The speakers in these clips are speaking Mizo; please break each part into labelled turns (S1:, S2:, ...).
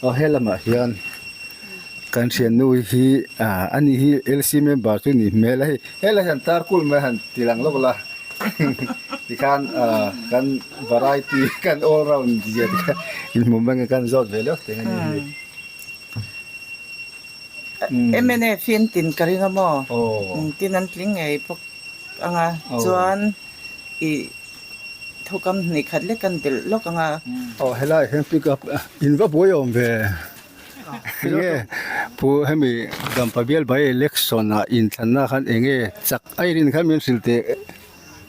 S1: Aw he lamah hian kan thiannu hi ah ani hi LC member chu ni hmel a hei helai hian tar kul mai han ti lang lawk la tikhan ah kan variety kan all round zia te kha inhmu mai ang kan zawt ve lawk teng a ni hi.
S2: Mnf hi an tin ka ring a maw? Tin an tling ngei bawk ang a chuan ih Thukam hnih khat lek kan belh lawk ang a.
S1: Aw helai hian pick up in va buai awm ve. Enge pu hemi Dampa bial by election ah inthlanna khan enge chak a i rin kha min hrilh teh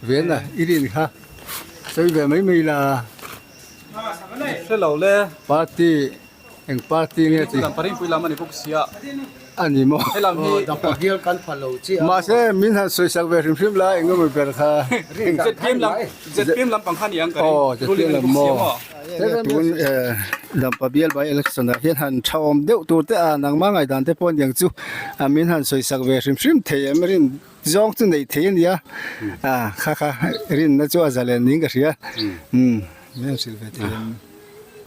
S1: ve na i rin kha sawi ve mai mai la.
S3: Hre lo le.
S1: Party Eng party nge
S3: ti? Dampa ringpui lam a ni bawk sia.
S1: A ni maw?
S3: Helam hi
S4: Dampa bial kan pha lo chiah a.
S1: Mahse min han sawisak ve hrim hrim la eng emaw ber kha.
S3: ZPM lam ZPM lampang kha ni ang ka ring.
S1: Aw ZPM lam maw? Tun Dampa bial by election ah hian han tha awm deuh tur te a nangmah ngaihdan te pawh aniang chu a min han sawisak ve hrim hrim thei em rin zawng chu neih thei a nia. A kha kha rinna chu a zalen niin ka hria. Umm min han hrilh ve thei em?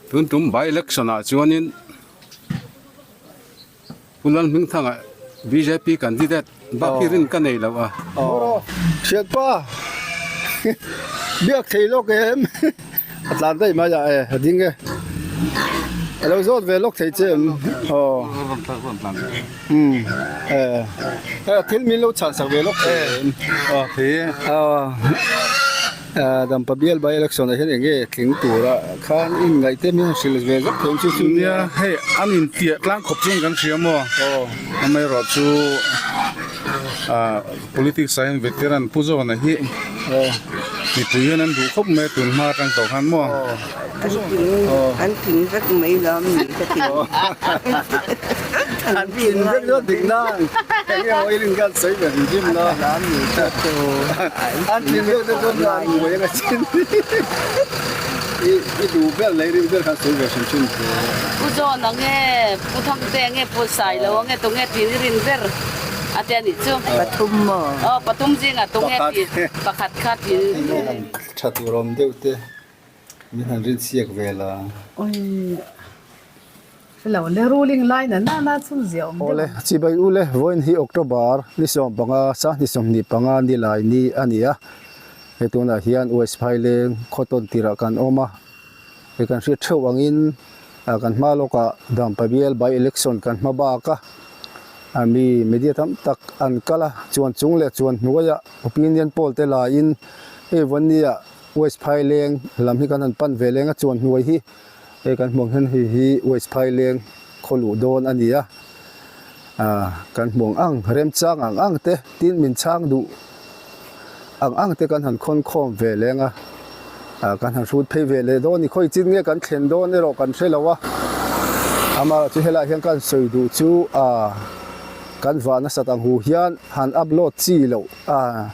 S3: Tun tum by election ah chuanin Pu Lalhmingthanga bjp candidate bak hi rin ka nei lo a.
S1: Hriatpa biak thei lawk em a tlan daih mai a e a ding e a lo zawt ve lawk thei che em aw umm e thil min lo chhan sak ve lawk thei em
S3: aw thei e
S1: aw. Dampa bial by election ah hian eng nge tling tura khan inngaih te min hrilh ve zauh thei ang chu chu
S3: nia hei an intiah tlang khawp chuan kan hria maw amaherawh chu ah politics ah hian veteran pu zawna hi mipui hian an duh khawp mai a tun hma atang tawh khan maw.
S5: An tling an tling vek mai lo a mi ka ti.
S1: An tling vek lo dik na eng nge maw i rin khan sawi ve hrim hrim na. An tling vek te chuan an buai anga chin i i duh ber leh i rin ber khan sawi ve hrim hrim che.
S6: Pu John ang nge Pu Thangte ang nge Pu Sailo ang nge tunge tling i rin ber a ti a nih chu.
S5: Pathum maw?
S6: Aw pathum zingah tunge tih pakhat kha tling.
S1: Tha tur awm deuh te. Min han rin siak ve la.
S7: Oi hre lo le ruling line a na na chu zia awm deuh.
S1: Awle chibai u le vawiin hi October ni 15 sahni 25 ni lai ni a ni a, hei tunah hian West Phaileng khaw tawn tirah kan awm a, hei kan hriat theuh angin kan hma lawkah Dampa bial by election kan hma bak a, a mi media tam tak an kal a, chuan chung leh chuan hnuaiah opinion poll te laiin hei vawinia West Phaileng lam hi kan han pan ve leng a chuan hnuai hi hei kan hmuh ang hian hei hi West Phaileng khaw luh dawn a ni a ah kan hmuh ang ang remchang ang ang te tin min chhang duh ang ang te kan han khawn khawm ve leng a ah kan han hrut phei ve leh dawn a ni khawi chin nge kan thlen dawn erawh kan hre lo a amaherawh chu helaiah hian kan sawi duh chu ah kan vah nasat ang hu hian han upload chi loh ah.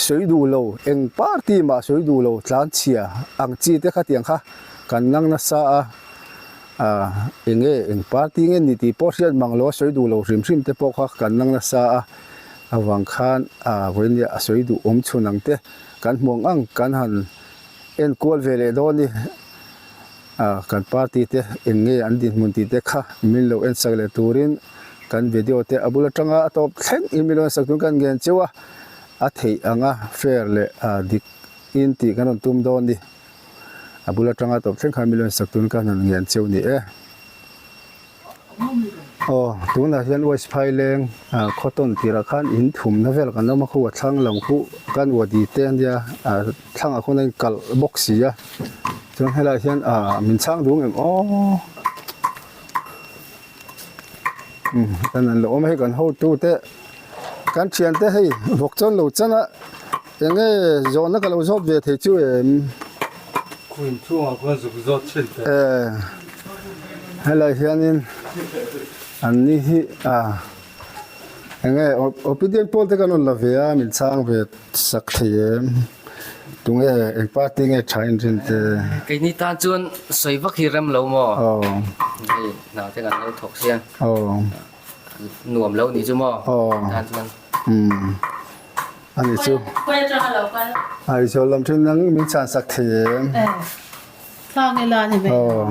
S1: Sawi duh lo, eng party mah sawi duh lo tlan chhia ang chi te khatiang kha kan nang nasa a, ah eng nge eng party nge ni tih pawh hriat mang lo a sawi duh lo hrim hrim te pawh kha kan nang nasa a, avang khan ah vawinia a sawi duh awm chhun ang te kan hmu ang ang kan han enkual ve leh dawn ni, ah kan party te eng nge an dinhmun tih te kha min lo ensak leh turin kan video te a bul atanga a tawp thleng in min lo ensak turin kan ngen cheu a. A theih anga fair leh dik in tih kan rawn tum dawn ni. A bul atanga tawp thleng khan million sak tun khan han ngen cheu ni e. Aw, tunah hian West Phaileng Cotton tirah khan in thumna vel kan awm a, khu a thlang lam khu kan uadi te ania, thlangah khuan a inkalh bawk si a. Chuan helaiah hian min chhang dung em aw. Kan an lo awm a hei kan hotu te kan thian te hei vawk chuan lo chan a eng nge zawhna ka lo zawt ve thei chu em
S3: Queen chhungah khuan zuk zawt thin teh
S1: e helai hianin an ni hi a eng nge obedient pawl te kan rawn la ve a min chhang ve sak thei em. Tunge eng party nge tha in rin te?
S8: Keini tan chuan sawi vak hi rem lo maw?
S1: Aw.
S8: Hei hna te kan lo thawk sia.
S1: Aw.
S8: Nuam lo nih chu maw?
S1: Aw.
S8: Tan chuan.
S1: Umm. Ani chu.
S6: Khawi atanga lo kal?
S1: Aizawl lam thin nang min chhan sak thei em?
S7: Eh. Thlang ila ni ve.
S1: Aw.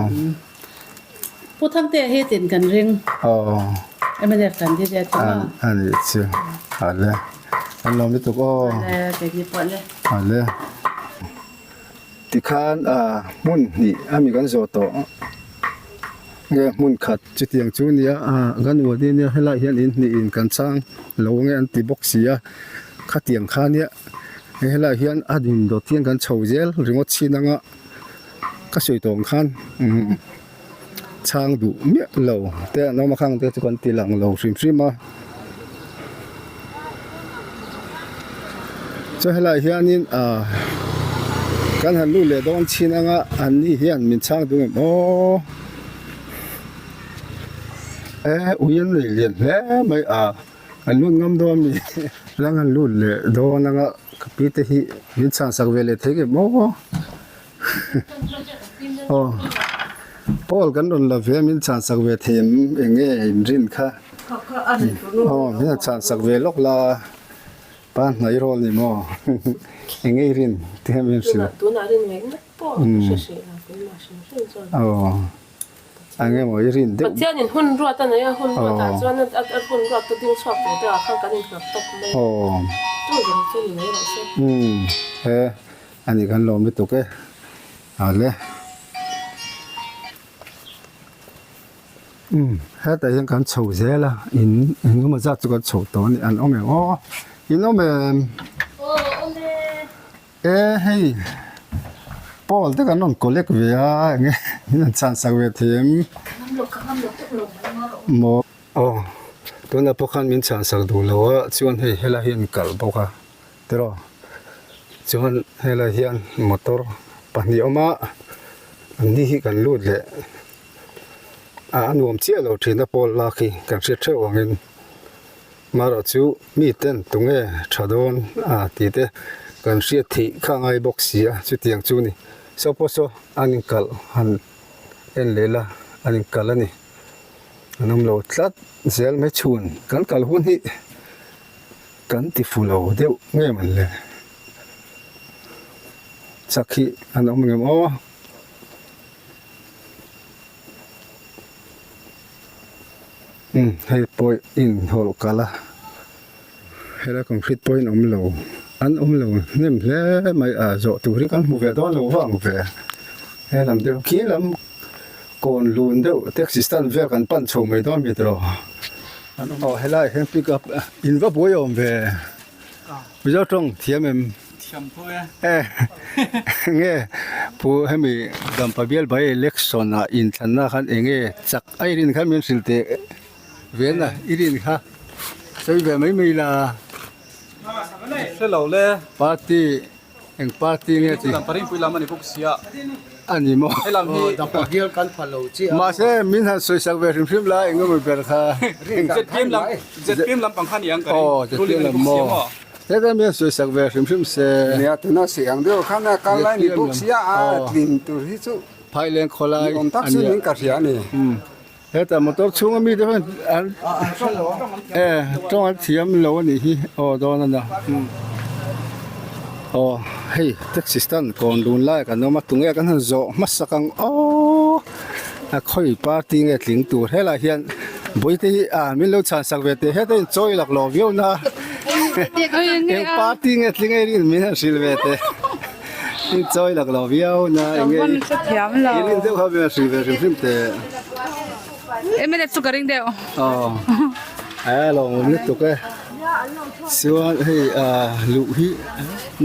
S7: Pu Thangtea hi tin kan ring.
S1: Aw.
S7: Mnf candidate chu maw?
S1: A nih chu. Ale. An lawm lutuk aw.
S7: Ale, keini pawh le.
S1: Ale. Tikhan hmun hnih ami kan zawh tawh nge hmun khat chutiang chu nia kan uadi nia helai hian in hnih in kan chang lo nge an ti bawk si a khatiang kha nia helai hian a din dawt hian kan chho zel ringawt chin anga ka sawi tawh ang khan umm chhang duh miah lo te an awm a khang te chu kan ti lang lo hrim hrim a chuan helaiah hianin ah kan han lut leh dawn chin anga an ni hian min chhang duh em aw e ui an nei lian hle mai a an lut ngam dawn a mi lang an lut leh dawn anga ka pi te hi min chhan sak ve leh thei em aw. Aw Paul kan rawn la ve a min chhan sak ve thei em eng nge in rin kha aw min han chhan sak ve lawk la pa hnai rawl ni maw eng nge i rin ti hian min hrilh aw eng nge maw i rin deuh
S9: Pathianin hun ruat a nei a hun ruatah chuan a hun ruat te ding chhuak tur te ah khan kan innghat tawp mai
S1: aw
S9: chu zawng chu ni mai rawh se.
S1: He. A ni kan lawm lutuk e ale umm hetah hian kan chho zel a in engemaw zat chu kan chho tawh a ni an awm em aw in awm em e hei pawl te kan rawn collect ve a enge min han chhan sak ve thei em maw aw tunah pawh khan min chhan sak duh lo a chuan hei helai hi an kalh bawk a. Tiraw chuan helai hian motor pahnih a awm a an ni hi kan lut leh a a nuam chiah lo thin a pawl lak hi kan hriat theuh angin marawh chu mi ten tunge tha dawn a tih te kan hriat theih kha a ngai bawk si a chutiang chu ni saw pawh saw an inkalh han en leh la an inkalh a ni an awm lo tlat zel mai chhun kan kal hun hi. Kan ti fu lo deuh nge man le? Chak hi an awm ngem aw. Umm hei pawh in hawlh kal a, helai concrete pawhin awm lo, an awm lo hnem hle mai a, zawh tur hi kan hmu ve dawn lo vang ve. He lam deuh khi lam kawn lun deuh taxi stand vel kan pan chho mai dawn mi tawh. Aw helai hian pick up in va buai awm ve Mizo tawng thiam em
S10: Thiam tho e
S1: e nge pu hemi Dampa bial by election ah inthlanna khan enge chak a i rin kha min hrilh teh ve na i rin kha sawi ve mai mai la
S10: Hre lo le
S1: Party Eng party nge
S10: ti? Dampa rinpui lam a ni bawk sia.
S1: A ni maw?
S10: He lam hi
S4: Dampa bial kan pha lo chiah a.
S1: Mahse min han sawisak ve hrim hrim la eng emaw ber kha.
S10: ZPM lam ZPM lam pang kha ni ang ka ring.
S1: Aw ZPM lam maw? Heta min han sawisak ve hrim hrim se.
S11: Nia tuna si ang deuh khan a kal lai ni bawk sia a tlin tur hi chu.
S1: Phaileng khawlai
S11: a nia. Ni awm tak chu niin ka hria a ni.
S1: Heta motor chhunga mite hian an e tawng an thiam lo a nih hi aw dawn a nia aw hei taxi stand kawn dun lai kan awm a tunge kan han zawh hmasak ang aw a khawi party nge tling tur helai hian bawihte hi ah min lo chhan sak ve teh heta in chawi lak lo viau na eng party nge tling ei rin min han hrilh ve teh in chawi lak lo viau na eng nge i rin deuh kha min han hrilh ve hrim hrim teh.
S6: MLA chu ka ring deuh.
S1: Aw a lo awm lutuk e chuan hei ah luh hi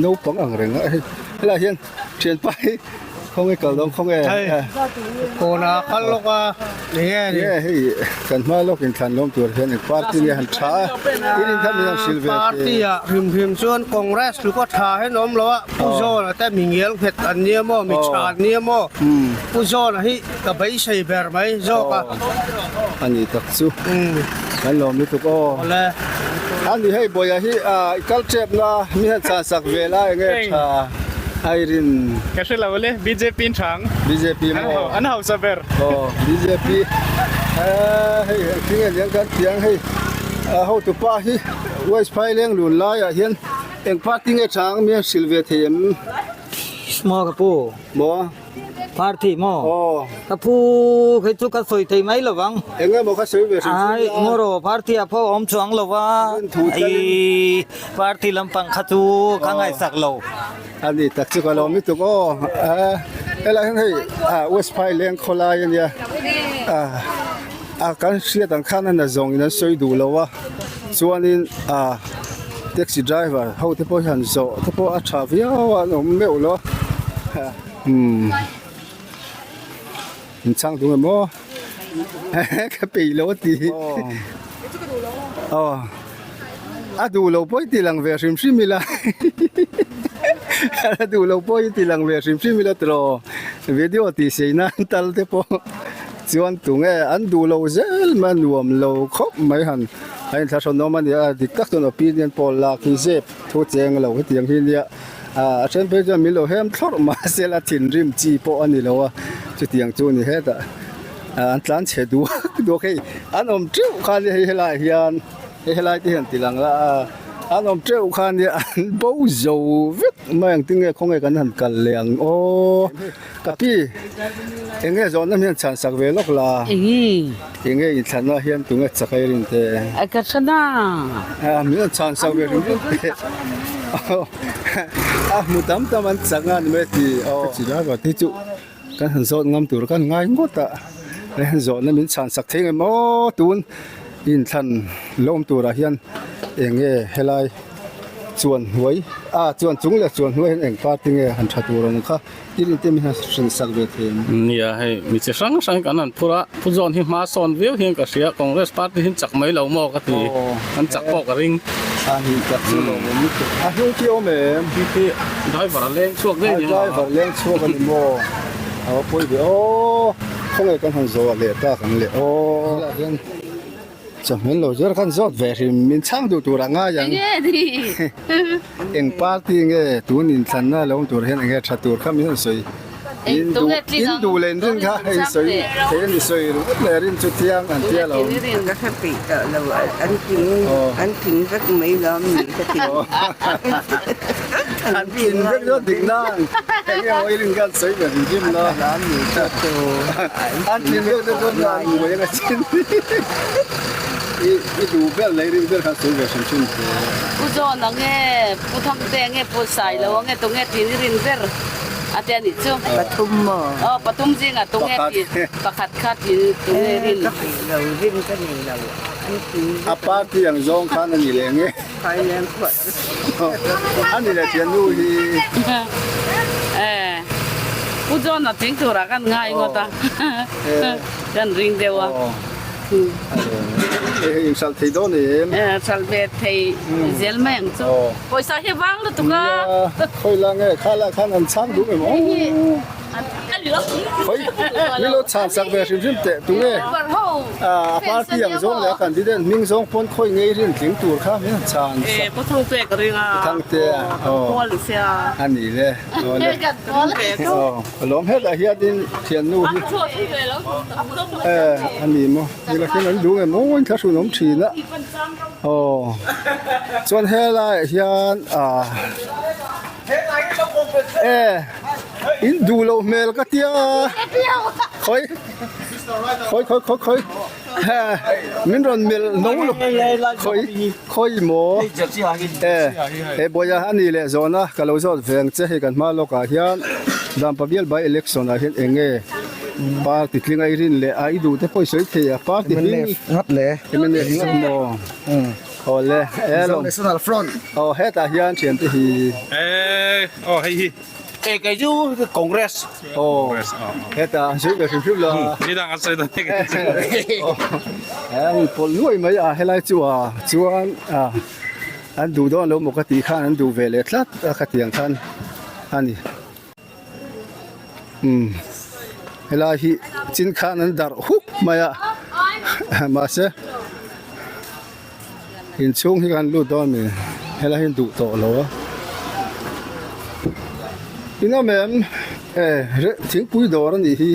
S1: naupang ang reng a hei helaiah hian thianpa hi khawnge kal dawn khawnge
S4: Kawna kal lawk a enge ni
S1: nge hei kan hma lawk in thlan lawm tur hian eng party nge han tha a in in kha min han hrilh ve teh
S4: Party ah hrim hrim chuan Congress luka tha hian awm lo a Pu Zawna te mi ngial nghet an nia maw mi tha an nia maw Pu Zawna hi Ka beisei ber mai zawk a.
S1: A ni tak chu. Kan lawm lutuk aw.
S4: Awle.
S1: A ni hei Bawia hi i kal tep na mi han chhan sak ve lai enge tha a i rin.
S10: Ka hre lo le bjp in tha ang.
S1: Bjp maw.
S10: An hausa ber.
S1: Aw bjp hei engtin nge niang kan ti ang hei hotu pa hi West Phaileng lun laiah hian eng party nge tha ang mi han hrilh ve thei em?
S4: Maw ka pu.
S1: Maw.
S12: Party maw?
S1: Aw.
S12: Ka pu khi chu ka sawi thei mai lovang.
S1: Eng emaw ka sawi ve hrim hrim
S12: Ai
S1: la.
S12: ngaw rawh party ah pawh a awm chuang lo va. I party lampang kha chu ka ngaihsak lo.
S1: A ni tak chu ka lawm lutuk aw. Helai hian hei West Phaileng khawlai a nia. A kan hriat ang khan a na zawng in an sawi duh lo a. Chuanin taxi driver ho te pawh hian zawh te pawh a tha viau a an awm meuh lo a. Umm in chhang tung em aw ka peih lo a ti aw a duh lo pawh i ti lang ve hrim hrim ila a duh lo pawh i ti lang ve hrim hrim ila tiraw video tih sei nan tal te pawh chuan tunge an duh lo zel mai a nuam lo khawp mai han a inthlahrun awm a nia dik tak chuan opinion poll lak hi zep thu cheng lo hetiang hi nia. A then phei chuan min lo hem thlawrh mahse la thinrim chi pawh a ni lo a, chutiang chu a ni hetah an tlan chhe duak duak hei an awm teuh kha nia hei helaiah hian hei helai te hian ti lang la a an awm teuh kha nia an bo zo vek mai ang tinge khawnge kan han kal leh ang aw ka pi eng nge zawhna hian chhan sak ve lawk la eng nge inthlanna hian tunge chak a i rin te
S6: ka hre na
S1: min rawn chhan sak ve ring ring te a hmu tam tam an chak a ni mai a ti aw chi lai vang te chu kan han zawt ngam tur kan ngai ngawt a han zawhna min chhan sak thei ngem aw tun inthlan lawm turah hian eng nge helai chuan hnuai a chuan chung leh chuan hnuai hian eng party nge han tha tur ang kha. Thil te mi hian hrilh sak ve thei ang.
S13: Nia hei mi chi hrang hrang kan han phur a, Pu John hi hma sawn viau hian ka hria, Congress party hi chak mai lo maw ka ti, an chak pawh ka ring.
S1: A hnih tak chu lo awm lutuk. A hnung khi awm em?
S13: Khi khi driver a leng chhuak daih ni maw?
S1: A driver leng chhuak a ni maw? A va pawi ve aw, khawnge kan han zawh leh tak ang le aw. Chawhmel lo zir khan zawt ve hrim min chhang duh tur a ngai ang. Eng party nge tun inthlanna lo awm tur hian eng nge tha tur kha min rawn sawi. In duh in duh leh in rin kha hei sawi thei a ni sawi ringawt leh rin chu thiang an tia lo.
S5: Ka hre peih tawh lo an tling an tling vek mai lo a ni ka ti.
S1: An tling vek zawt dik nang eng nge maw i rin khan sawi ve hrim hrim la. An tling vek te chuan an buai ang a chin. I i duh ber leh i rin ber khan sawi ve hrim hrim che.
S6: Pu John ang nge, Pu Thangte ang nge, Pu Sailo ang nge, tunge tiin i rin ber a ti a nih chu.
S5: Pathum maw?
S6: Aw, pathum zingah tunge ti, pakhat kha tiin tunge i rin.
S5: Ka peih lo, rin ka nei lo. An tling vek.
S1: A party ang zawng khan a ni leh nge.
S5: Thailand khuah chu.
S1: A ni leh thiannu hi.
S6: Eh, Pu John a tling turah kan ngai ngawt a, kan ring deuh a.
S1: Hei inhralh thei dawn em?
S6: Hralh ve thei zel mai ang chu. Pawisa hi vang lutuk a.
S1: Nia, khawi la nge kha lah khan an chhang duh em aw. Khawi, ni lo chhan sak ve hrim hrim teh tunge. A party ang zawng leh a candidate hming zawng pawn khawi ngei rin tling tur kha min han chhan sak.
S9: Pu Thangte ka ring a.
S1: Pu Thangte a.
S9: Pawl ni sia.
S1: A ni le. Aw lawm hetah hianin thiannu hi eh a ni maw nila khian an duh em aw inthlahrun awm thin a aw chuan helaiah hian ah eh in duh loh hmel ka tia khawi khawi khawi khawi khawi min rawn melh no lo khawi khawi maw eh he bawiha a nih leh zawhna ka lo zawt ve ang che hei kan hma lawkah hian Dampa bial by election ah hian eng nge party tling a i rin leh a i duh te pawh i sawi thei a party hming
S14: ngat le
S1: MNF ngat maw aw le
S14: National Front
S1: aw hetah hian thiante hi
S3: eh aw hei hi
S14: Eh kei chu Congress.
S1: Aw heta an sawi ve hrim hrim la.
S3: Ni dang an sawi dawn nek.
S1: An pawlh nuai mai a helai chu a chuan a an duh dawn lo maw ka tih khan an duh ve leh tlat a ka tiang khan a ni. Umm helai hi chin khan an darh huk mai a mahse Inchhung hi kan lut dawn a ni helai hi duh tawh lo a inawm em e thingpui dawr a nih hi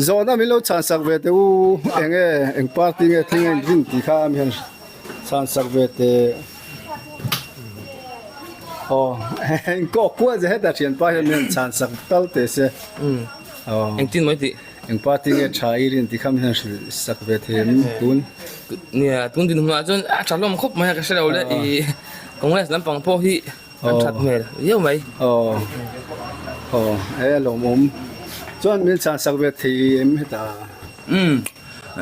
S1: zawhna min lo chhan sak ve teh u eng nge eng party nge thing a inrin tih kha mi hian chhan sak ve teh. Aw eng kawk kual che heta thianpa hian min han chhan sak tal teh se. Aw.
S15: Engtin mai tih?
S1: Eng party nge tha i rin tih kha min han hrilh sak ve thei em tun?
S15: Nia tun dinhmunah chuan a tha hlawm khawp mai a ka hre lo le i Congress lampang pawh hi an that hmel viau mai.
S1: Aw aw e a lawmawm chuan min chhan sak ve thei em heta?
S15: Umm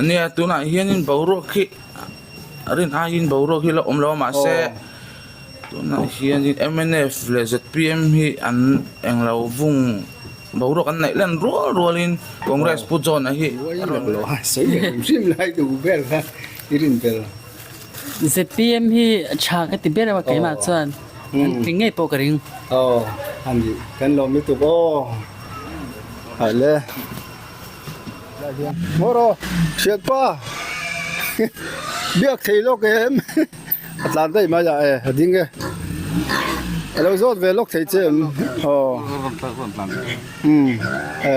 S15: nia tunah hianin boruak hi rin aiin boruak hi la awm lo a mahse tunah hianin mnf leh zpm hi an englo vung Boruak an neih len rual rualin Congress Pu John-a hi a rawn
S1: lo a, sawi leh hrim hrim lai duh ber kha i rin ber.
S16: Zpm hi tha ka ti ber a keimah chuan an tling ngei pawh ka ring.
S1: Aw a ni kan lawm lutuk aw hale Mawraw hriatpa biak thei lawk em. A tlan daih mai a e a ding e a lo zawt ve lawk thei che em aw umm e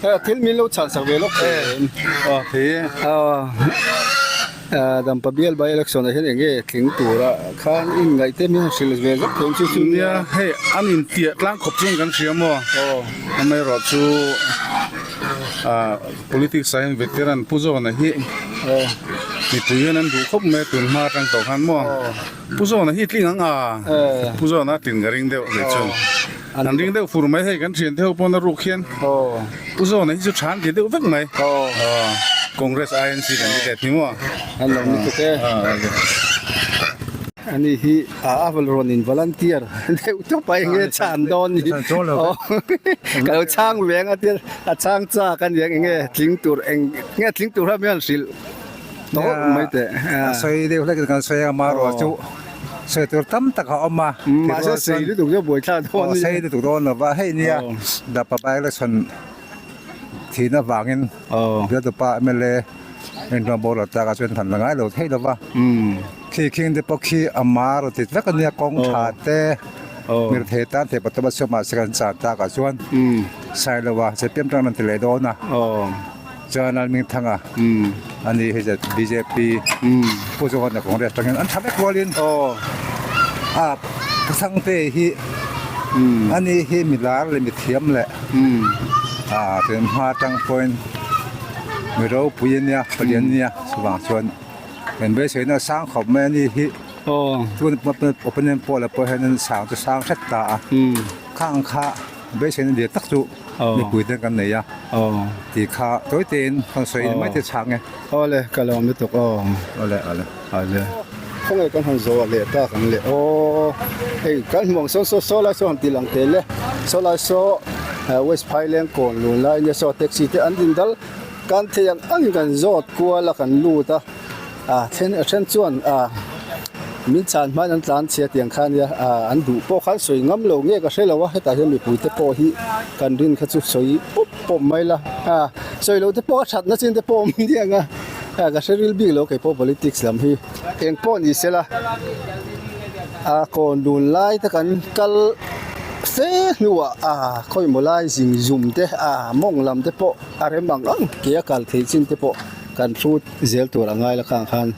S1: hei thil min lo chhan sak ve lawk thei em
S3: aw thei e
S1: aw dampa bial by election ah hian eng nge tling tura khan in ngaih te min han hrilh ve zauh thei chu chu
S3: nia hei an intiah tlang khawp chuan kan hria maw amaherawhchu ah Politics ah hian veteran Pu Zawna hi mipui hian an duh khawp mai a tun hma atang tawh khan maw Pu Zawna hi tling ang a Pu Zawna a tlin ka ring deuh hle chuan an ring deuh fur mai hei kan thian te ho pawn a ruk hian Pu Zawna hi chu tha an ti deuh vek mai Congress INC kan ti teh thi maw
S1: an lo ni tuk e ani hi a aval rawn in volunteer deuh tawp a enge chhan dawn ni ka lo chhang ve ang a tia. A chhang chak a nia enge tling tur eng nge tling tur hian min hrilh tawh mai teh.
S17: A sawi deuh hlek kan sawi a marawh chu sawi tur tam tak a awm a.
S1: Mahse sei lutuk chu buaithlak dawn
S17: a nia. Sei lutuk dawn lova hei nia Dapa by election thihna vangin Bialtupa mla England boral tak ah chuan han la ngai lo thei lova. Khi khing te pawh khi a mar ti vek a nia kawng tha te mirthei tan thei pathum a chhuak mahse kan chan tak ah chuan Sailoa zpm tan an ti leh dawn a chuan Lalhmingthanga a ni hei bjp Pu Zawhna Congress atangin an tha vek rualin a Pu Thangte hi a ni hi milar leh mithiam leh tun hma atang pawhin mi ropui a nia palian a nia chuvang chuan. Kan beiseina a sang khawp mai a ni hi tun opinion poll ah pawh hian sang chu sang hret ta a khang kha beiseina lian tak chu mipui te kan nei a tih kha tawi tein kan sawi mai te chhang e.
S1: Awle ka lo lutuk aw.
S17: Awle awle.
S1: Awle. Khawnge kan han zawh leh tak ang le aw hei kan hmu ang sawn saw saw lai saw han ti lang tel e saw lai saw west phaileng kawn lun lai nia saw taxi te an din dal Kan thei ang angin kan zawt kual a kan lut a, ah then a then chuan ah min chhan hmain an tlan chhia tiang kha ania ah an duh pawh khan sawi ngam lo nge ka hre lo a hetah hian mipui te pawh hi kan rin kha chu sawi pawp pawp mai la ah sawi loh te pawh a that na chin te pawh a awm aniang a ah ka hre ril bik lo kei pawh politics lam hi eng pawh ni sela ah kawn dun lai te kan kal fe hnuah ah khawimaw lai zing zum te ah mawng lam te pawh. A rem ang ang ke a kal theih chin te pawh kan hrut zel tur a ngai la khang khan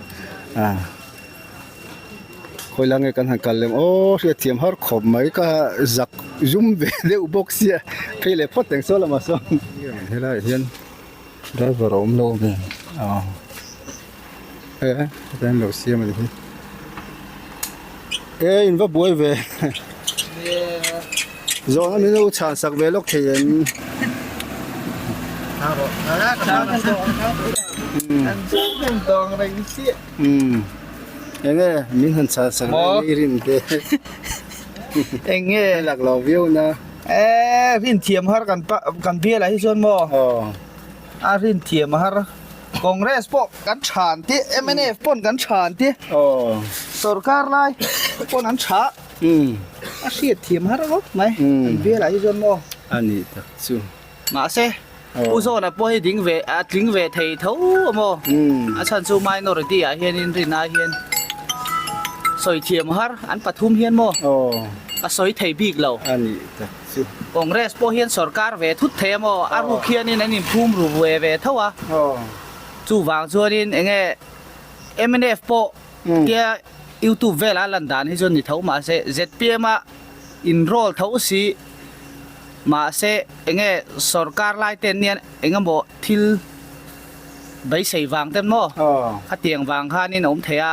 S1: ah khawi lai nge kan han kal lem aw hriatthiam har khawp mai ka zak zum ve deuh bawk sia phei leh phawt eng saw lamah sawn helaiah hian driver a awm lo a mi aw e hetah hian lo siam a ni hi e in va buai ve. Zawhna min lo chhan sak ve lawk thei em? Umm enge min han chhan sak ve i rin te
S2: Enge
S1: lak lo viau na
S2: E rin thiam har kan pa kan bial ah hi chuan maw a rin thiam har Congress pawh kan than te mnf pawn kan than te sorkar lai pawn an tha. A hriat thiam har ngawt mai an bialah hi chuan maw?
S1: A nih tak chu.
S2: Mahse, Pu Zawna pawh hi ding ve a tling ve thei tho a maw? A chhan chu minority ah hianin rinna hian sawi thiam har an pathum hian maw? A sawi thei bik lo.
S1: A nih tak chu.
S2: Congress pawh hian sorkar ve thut thei a maw? A ruk hianin an inphum ru ve ve tho a. Chuvang chuanin enge mnf pawh tia. YouTube vela lan dan hi chuan ni tho mahse zpm a inroll tho si mahse enge sorkar lai te an nia engemaw thil beisei vang te maw khatiang vang khanin a awm thei a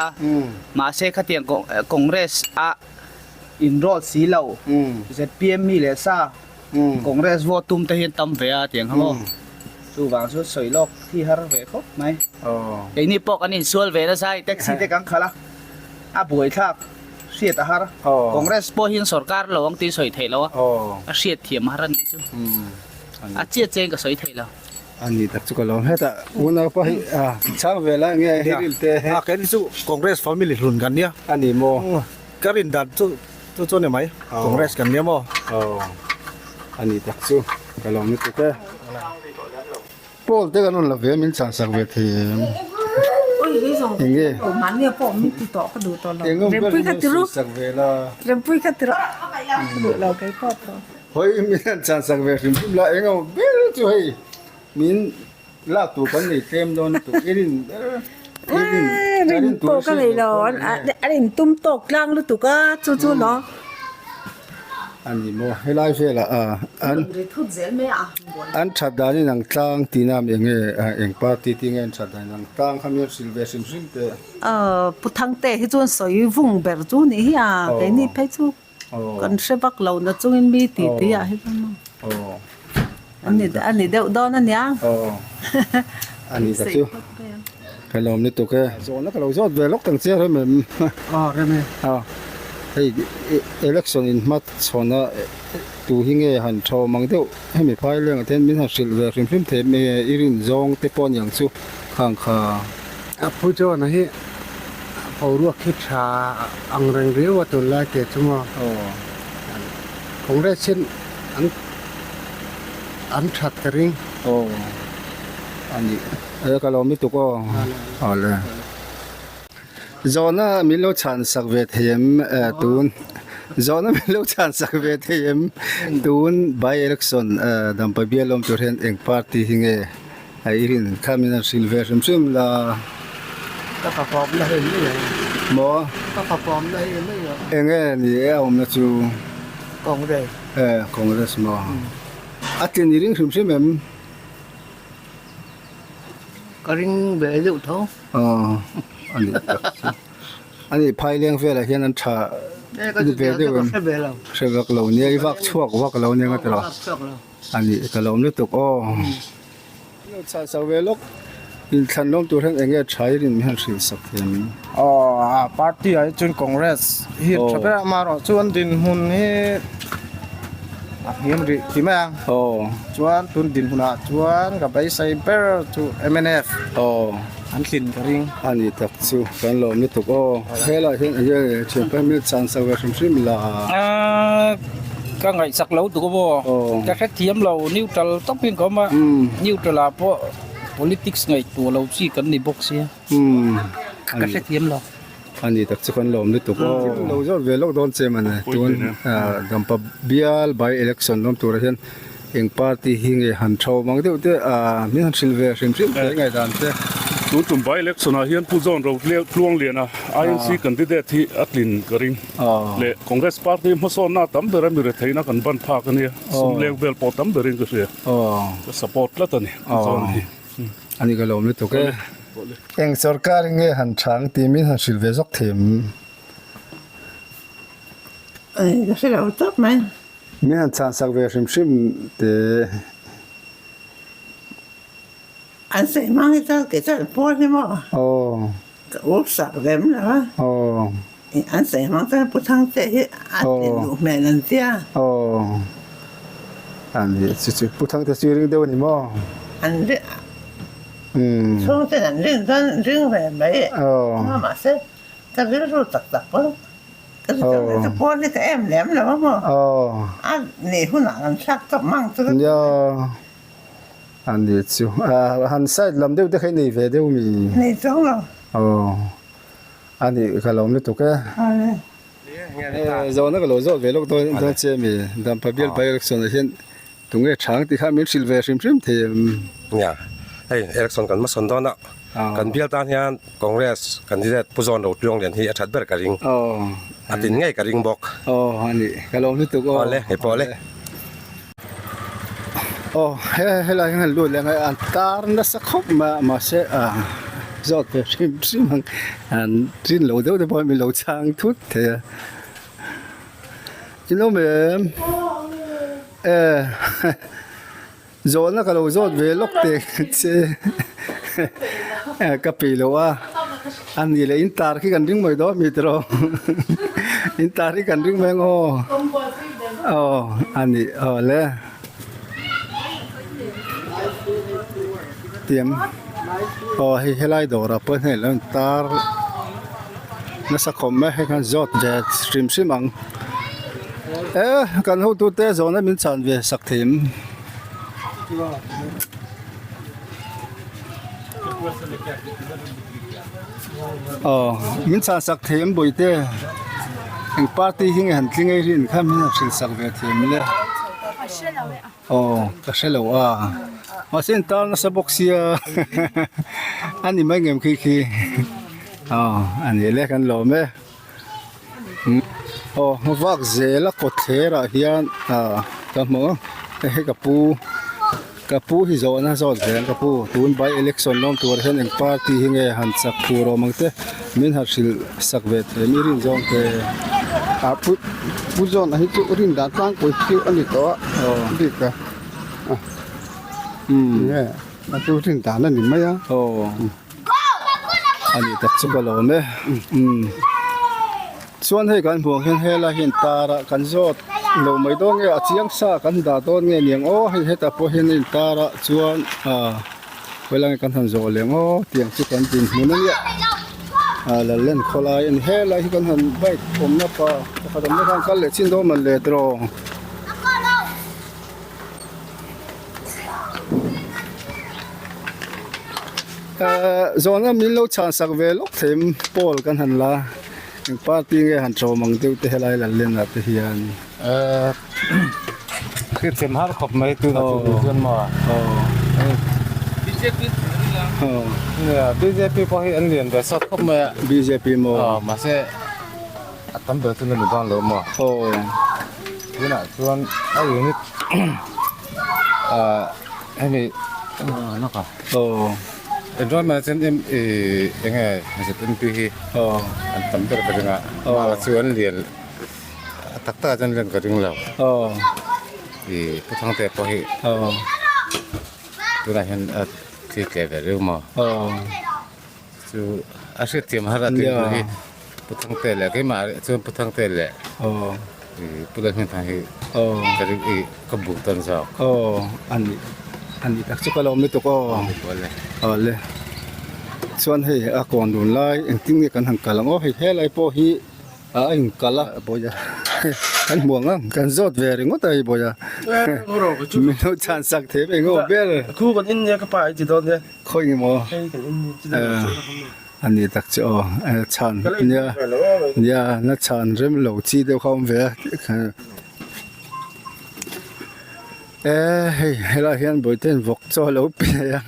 S2: mahse khatiang Congress a inroll si lo zpm mi leh sa Congress vote tum te hi an tam ve a tiang kha maw chuvang chu sawi lawk hi har ve khawp mai keini pawh kan insual ve nasa hei taxi te kan khalh a a buaithlak hriat a har Congress pawh hian sorkar lo ang tih sawi theih lo a a hriat thiam har a nih chu a chiat chian ka sawi theih lo.
S1: A ni tak chu ka lawm hetah unaupa hi a chhang ve lai nge hi rin te.
S14: A keini chu Congress family hlun kan nia.
S1: A ni maw?
S14: Ka rin dan chu chu chu a ni mai. Congress kan nia maw?
S1: Aw a ni tak chu ka lawm lutuk e. Paul te kan rawn la ve a min chhan sak ve thei em? Enge? Engawm ber min sawi sak ve la. Hawi min han chan sak ve hrim hrim la eng emaw ber chu hei min lak tur kan nei tlem dawn lutuk i rin ber i rin ka rin tur
S7: ka nei lo a rin tum tawk tlang lutuk a chu chu lo
S1: a ni maw helai velah a an
S7: ri thut zel mai a
S1: an that dan in ang tlang tihna a eng nge eng party tih nge an that dan in ang tlang kha mi an hrilh ve hrim hrim teh
S7: Pu Thangte hi chuan sawi vung ber chu ni hi a keini phei chu Kan hre vak lo na chungin mi ti ti ah hi chuan maw a ni deuh dawn a nia.
S1: A ni ta chu ka lawm lutuk e. Zawhna ka lo zawt ve lawk tang che rem em.
S4: Aw rem e.
S1: Aw hei election in hma chhawn a tu hi nge han tha awm ang deuh hemi phai leng ah te hian min han hrilh ve hrim hrim thei em i rin zawng te pawh aniang chu khang kha.
S4: A phu chuan a hi boruak hi tha ang reng riau a tunlai teh chu maw Congress hian an an that ka ring.
S1: Aw a nih e ka lawm lutuk aw awle zawhna min lo chhan sak ve thei em tun zawhna min lo chhan sak ve thei em tun by election Dampa bial awm tur hian eng party hi nge A i rin kha min han hrilh ve hrim hrim la.
S4: Ka fapa awmna hei mai ang.
S1: Maw?
S4: Ka fapa awmna hei mai ang.
S1: Eng nge ni e a awmna chu?
S4: Congress.
S1: E, Congress maw? A tlin i ring hrim hrim em?
S4: Ka ring ve deuh tho.
S1: Aw, a nih tak chu. A nih phaileng velah hian an tha ve deuh em? Hre vak lo nia, i vak chhuak vak lo nia nga tiraw? A nih ka lawm lutuk aw. Lo chhah chho ve lawk inthlan lawm tur hian enge tha i rin hian hrilh sak thei ang.
S18: Aw a party ah hi chuan Congress hi tha ber a amaherawh chuan dinhmun hi a hniam rih khi mai a.
S1: Aw.
S18: Chuan tun dinhmunah chuan ka beisei ber chu mnf.
S1: Aw.
S18: An tlin ka ring.
S1: A ni tak chu kan lawm lutuk aw. Helai hian enge thianpa hi min chhan chho ve hrim hrim la.
S19: Ka ngaihsak lo tuk aw. Ka hrethiam lo neutral tawpin ka awm a, neutral ah pawh politics ngaihtuah lo chi kan ni bawk sia. Ka hrethiam lo.
S1: A ni tak chu kan lawm lutuk aw. Lo zawt ve lawk dawn che man e. Tun Dampa bial by election lawm turah hian Eng party hi nge han tho mang deuh te a min han hrilh ve hrim hrim thei ngaihdan te.
S3: Tun tum by election ah hian Pu John Ro Tluanglian a INC candidate hi a tlin ka ring leh Congress party hmasawnna tam ber a mi retheihna kan ban phak a nia sum leng vel pawh tam berin ka hria ka support tlat a ni Pu John hi.
S1: A ni ka lawm lutuk e. Eng sorkar nge han chang tih min han hrilh ve zawk thei em?
S5: Ka hre lo tawp mai.
S1: Min han chhan sak ve hrim hrim te.
S5: An sawi hmang hi chuan kei chuan pawn hi maw?
S1: Aw.
S5: Ka ur sak lem lo a.
S1: Aw.
S5: An sawi hmang chuan Pu Thangte hi a tlin duh hmel an tia.
S1: Aw. A ni chu chu Pu Thangte chu i ring deuh a ni maw?
S5: An ring chhungten an rin chuan ring ve mai.
S1: Aw.
S5: Mahse ka rilru tak tak pawh Ka chu pawn hi ka em lem lo a maw? A nih hunah kan thlak tawp mang chu ka ti.
S1: Nia, a ni chu. Han side lam deuh te kha i nei ve deuh mi?
S5: Nei chuang lo.
S1: Aw, a nih ka lawm lutuk e. Zawhna ka lo zawh ve lawk dawn dawn che mi? Dampa bial by election ah hian tunge chhang tih kha min hrilh ve hrim hrim thei em?
S20: Nia, hei election kan hmasawn dawn a. Kan bial tan hian Congress candidate Pu Zawn Rotluang Lian hi a that ber ka ring. A tin ngei ka ring bawk.
S1: Aw a ni, ka lawm lutuk aw.
S20: Awle, hei pawh le.
S1: Aw he helai hian han lut leh ang e, an tar nasa khawp mai a mahse ah zawt ve hrim hrim ang an rin lo deuh te pawh min lo chhang thut thei a. In awm em? E Zawhna ka lo zawt ve lawk teh che ka peih loh a, a nih leh in tar khi kan ring mai dawn mi tiraw in tar hi kan ring mai ang aw aw a nih aw le tiang aw hei helai dawrah pawh hian alo in tar nasa khawp mai hei khan zawt ve hrim hrim ang. E kan hotute zawhna min chan ve sak thei em? Aw min chan sak thei em bawihte eng party hi nge han tling ei rin kha min han hrilh sak ve thei em le? Aw ka hre lo a mahse in tar nasa bawk sia a ni mai ngem khi khi aw a ni le kan lawm e. Aw vak zela kawtthler ah hian ah ka hmu a hei ka pu ka pu hi zawhna zawt ve ang ka pu tun by election lawm tur hian eng party hi nge han chak tur awm ang te min han hrilh sak ve thei mi rin zawng te
S11: ah pu pu zawn hi chu rin dan tlangpui chu a ni tawh a bik a nge a chu rin dan a ni mai a.
S1: A ni tak chu ka lawm e umm chuan hei kan hmuh ang hian helai hian tar ah kan zawt lo mai dawn nge a chiang sa kan dah dawn nge niang aw hei hetah pawh hian a in tar a chuan ah helai nge kan han zawh leh ang aw tiang chu kan dinhmun a nia ah Lallen khawlai a ni helai hi kan han bike awmna pa pakhat awmna khan kal leh chin dawn man le tiraw. Zawhna min lo chhan sak ve lawk thei em poll kan han la eng party nge han tlawm ang deuh te helai la len ah te hian.
S17: Hriathiam har khawp mai tunah chu tih chuan maw bjp pawh hi an lian ve sawt khawp mai a
S1: bjp maw
S17: mahse A tam ber chu na ni dawn lo maw?
S1: Aw.
S17: Tunah chuan a unit ah hemi lawk a.
S1: Aw.
S17: Enrollment ah chuan M ih eng nge ZMP hi
S1: Aw.
S17: an tam ber ka ring a.
S1: Aw.
S17: Mahse chu an lian a tak tak ah chuan lian ka ring lo.
S1: Aw.
S17: Ih Pu Thangtea pawh hi
S1: Aw.
S17: tunah hian a thil tleh ve riau maw?
S1: Aw.
S17: Chu a hriatthiam har a tih tur hi Pu Thangte leh keimah chuan Pu Thangte leh Pu Lalhmingthanga hi ka ring i ka buk tawn zawk.
S1: Aw a nih a nih tak chu ka lawm lutuk aw. Aw le chuan hei a kawn dun lai engtin nge kan han kal ang aw hei helai pawh hi a in kal a bawiha kan hmu ang ang kan zawt ve ringawt a hei bawiha min lo chhan sak thei em eng aw ber.
S18: Khu kan in nia ka pa i ti dawn nia.
S1: Khawi nge maw? A ni tak chu aw chhan nia nia na chhan rem lo chi deuh kha awm ve a e hei helaiah hian bawihte in vawk chaw a lo pe a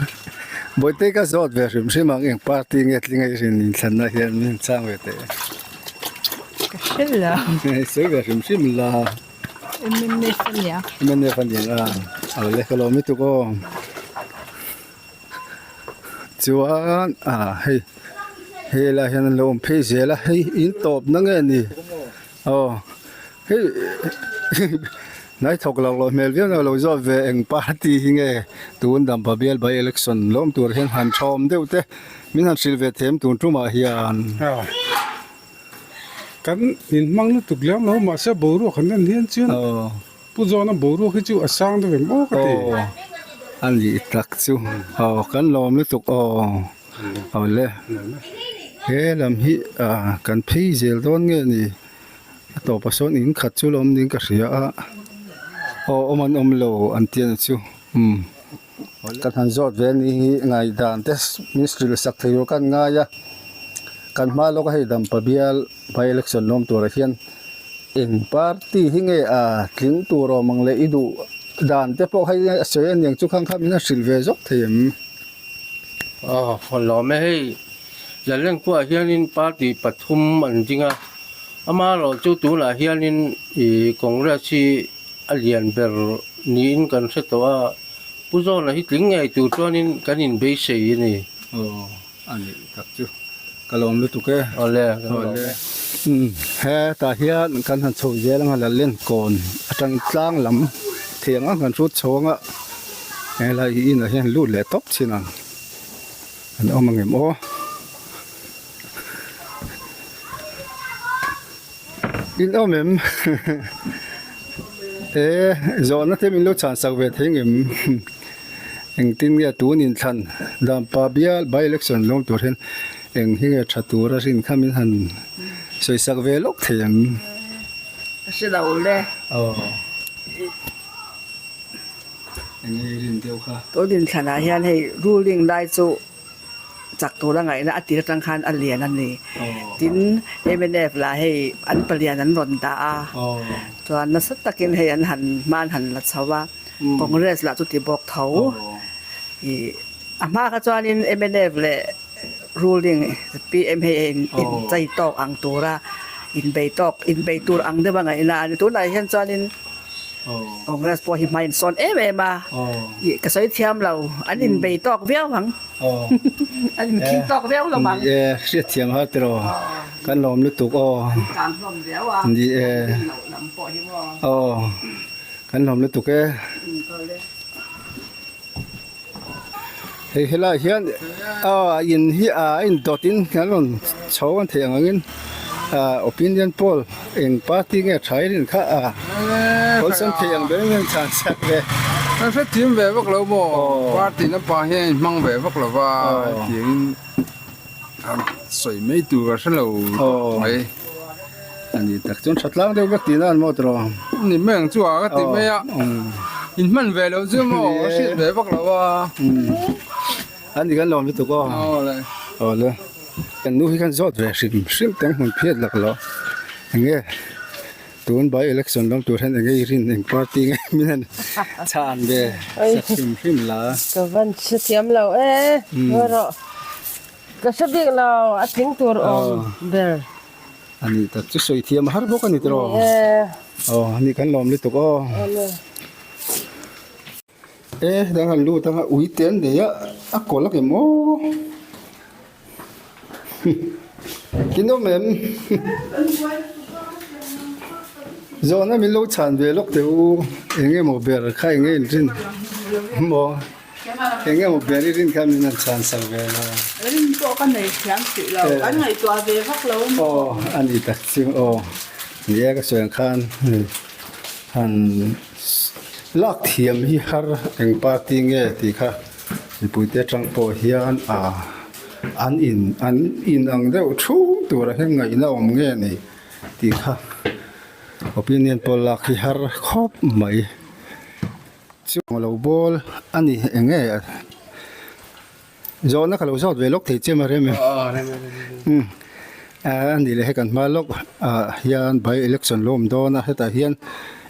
S1: bawihte ka zawt ve hrim hrim ang eng party nge tling a i rin inthlanna hian min chhang ve teh
S21: Ka hre lo.
S1: Sawi ve hrim hrim la.
S21: MNF a nia.
S1: MNF a nia a awle ka lawm lutuk aw. Chuan ah hei helaiah hian an lo awm phei zel a hei in tawp na nge ni aw hei hnai thawk loh loh hmel viau na lo zawt ve eng party hi nge tun dampa bial by election lawm tur hian han thawm deuh te min han hrilh ve them tun tumah hian.
S3: Kan inhmang lutuk lem lo mahse boruak han en hian chuan. Pu Zawna boruak hi chu a sang deuh em aw ka ti.
S1: Aw a nih tak chu aw kan lawm lutuk aw aw le he lam hi ah kan phei zel dawn nge ni a tawpah sawn in khat chu lawm niin ka hria a aw awm an awm lo an ti a ni chu umm kan han zawt ve a ni hi ngaihdan te ministry la sak thei tur kan ngai a kan hma lawk a hei dampa bial by election lawm turah hian. Eng party hi nge a tling tur awm ang leh i duh dan te pawh hei a sawi aniang chu khang kha min a hrilh ve zawk thei em?
S8: Aw lawm e hei Lalengkuah hianin party pathum an ding a, amaherawh chu tunah hianin ih Congress hi a lian ber niin kan hre tawh a, Pu Zawna hi tling ngei tur chuanin kan inbeisei a ni.
S1: Aw a nih tak chu ka lawm lutuk e.
S8: Awle kan lawm e.
S1: Umm hetah hian kan han chho zel anga Lalengkawn atangin tlang lam thei ang ang kan hrut chho anga helai hi inah hian lut leh tawp chin ang an awm angem aw. In awm em? E zawhna te min lo chhan sak ve thei ngem? Engtin nge tun inthlan Dampa bial by election lawm tur hian eng hi nge tha tur a rin kha min han sawi sak ve lawk thei em?
S6: Ka hre lo le.
S1: Aw. Eng nge i rin deuh kha?
S6: Tun inthlanah hian hei ruling lai chu. chak tura ngaihna a tir atang khan a lian a ni. Tin, mnf lah hei an palian an rawn dah a, chuan nasa takin hei an han hma an han la chho a, Congress lah chu ti bawk tho. Ih a hma kha chuanin mnf leh ruling zpm hei a inchei tawk ang tura inbei tawk inbei tur ang deuh a ngaihna a ni. Tunah hian chuanin. Congress pawh hi hma in sawn em em a, ih ka sawi thiam lo, an inbei tawk viau ang, an inkhing tawk viau lo ang.
S1: Ni e, hriat thiam har tiraw, kan lawm lutuk aw.
S6: An tlan hlawm viau a,
S1: ni e,
S6: an rin loh lam pawh hi maw.
S1: Aw, kan lawm lutuk e. Hei helaiah hian aw in hi a indawt in kan rawn chho an theih ang angin ah opinion poll eng party nge tha i rin kha a awlsam theih ang ber in chhan chak ve.
S22: Kan hrethiam ve vak lo maw party lampang hian a inhmang ve vak lo va hetiangin sawi mai tur ka hre lo mai.
S1: A ni tak chuan tha tlang deuh vek tihna an maw tawh?
S22: Ni mai ang chu a ka ti mai a, in hman ve lo chu maw ka hriat ve vak lo a.
S1: A ni kan lawm lutuk aw.
S22: Awle.
S1: Awle. Kan nu hi khan zawt ve hrim hrim teng hmun phiat lak lo. Enge tun by election lam tur hian enge i rin eng party nge min han chhan ve sak hrim hrim la.
S9: Ka van hrethiam lo e, ngawi rawh. Ka hre bik lo, a tling tur awm ber.
S1: A nih tak chu sawi thiam a har bawk a ni tiraw?
S9: Ni e.
S1: Aw a nih kan lawm lutuk aw.
S9: Awle.
S1: E dang han lut anga ui te an nei a, a kawlh a kem aw. Kin awm em? Zawhna min lo chhan ve lawk teh u, eng emaw ber kha eng nge in rin maw? Eng emaw ber i rin kha min han chhan sak ve lo.
S7: Rin pawh ka nei thiam hrih lo, kan ngaihtuah ve vak lo maw?
S1: Aw a ni tak chu aw, ni e ka sawi ang khan han lak thiam hi har eng party nge tih kha mipuite atang pawh hian ah an in an in ang deuh thum tura hian ngaihna awm nge ni tih kha opinion poll lak hi har khawp mai. Chu lo bawl a ni eng nge zawhna ka lo zawt ve lawk thei che ma rem em umm a ni leh hei kan hma lawk ah hian by election lo awm dawn a hetah hian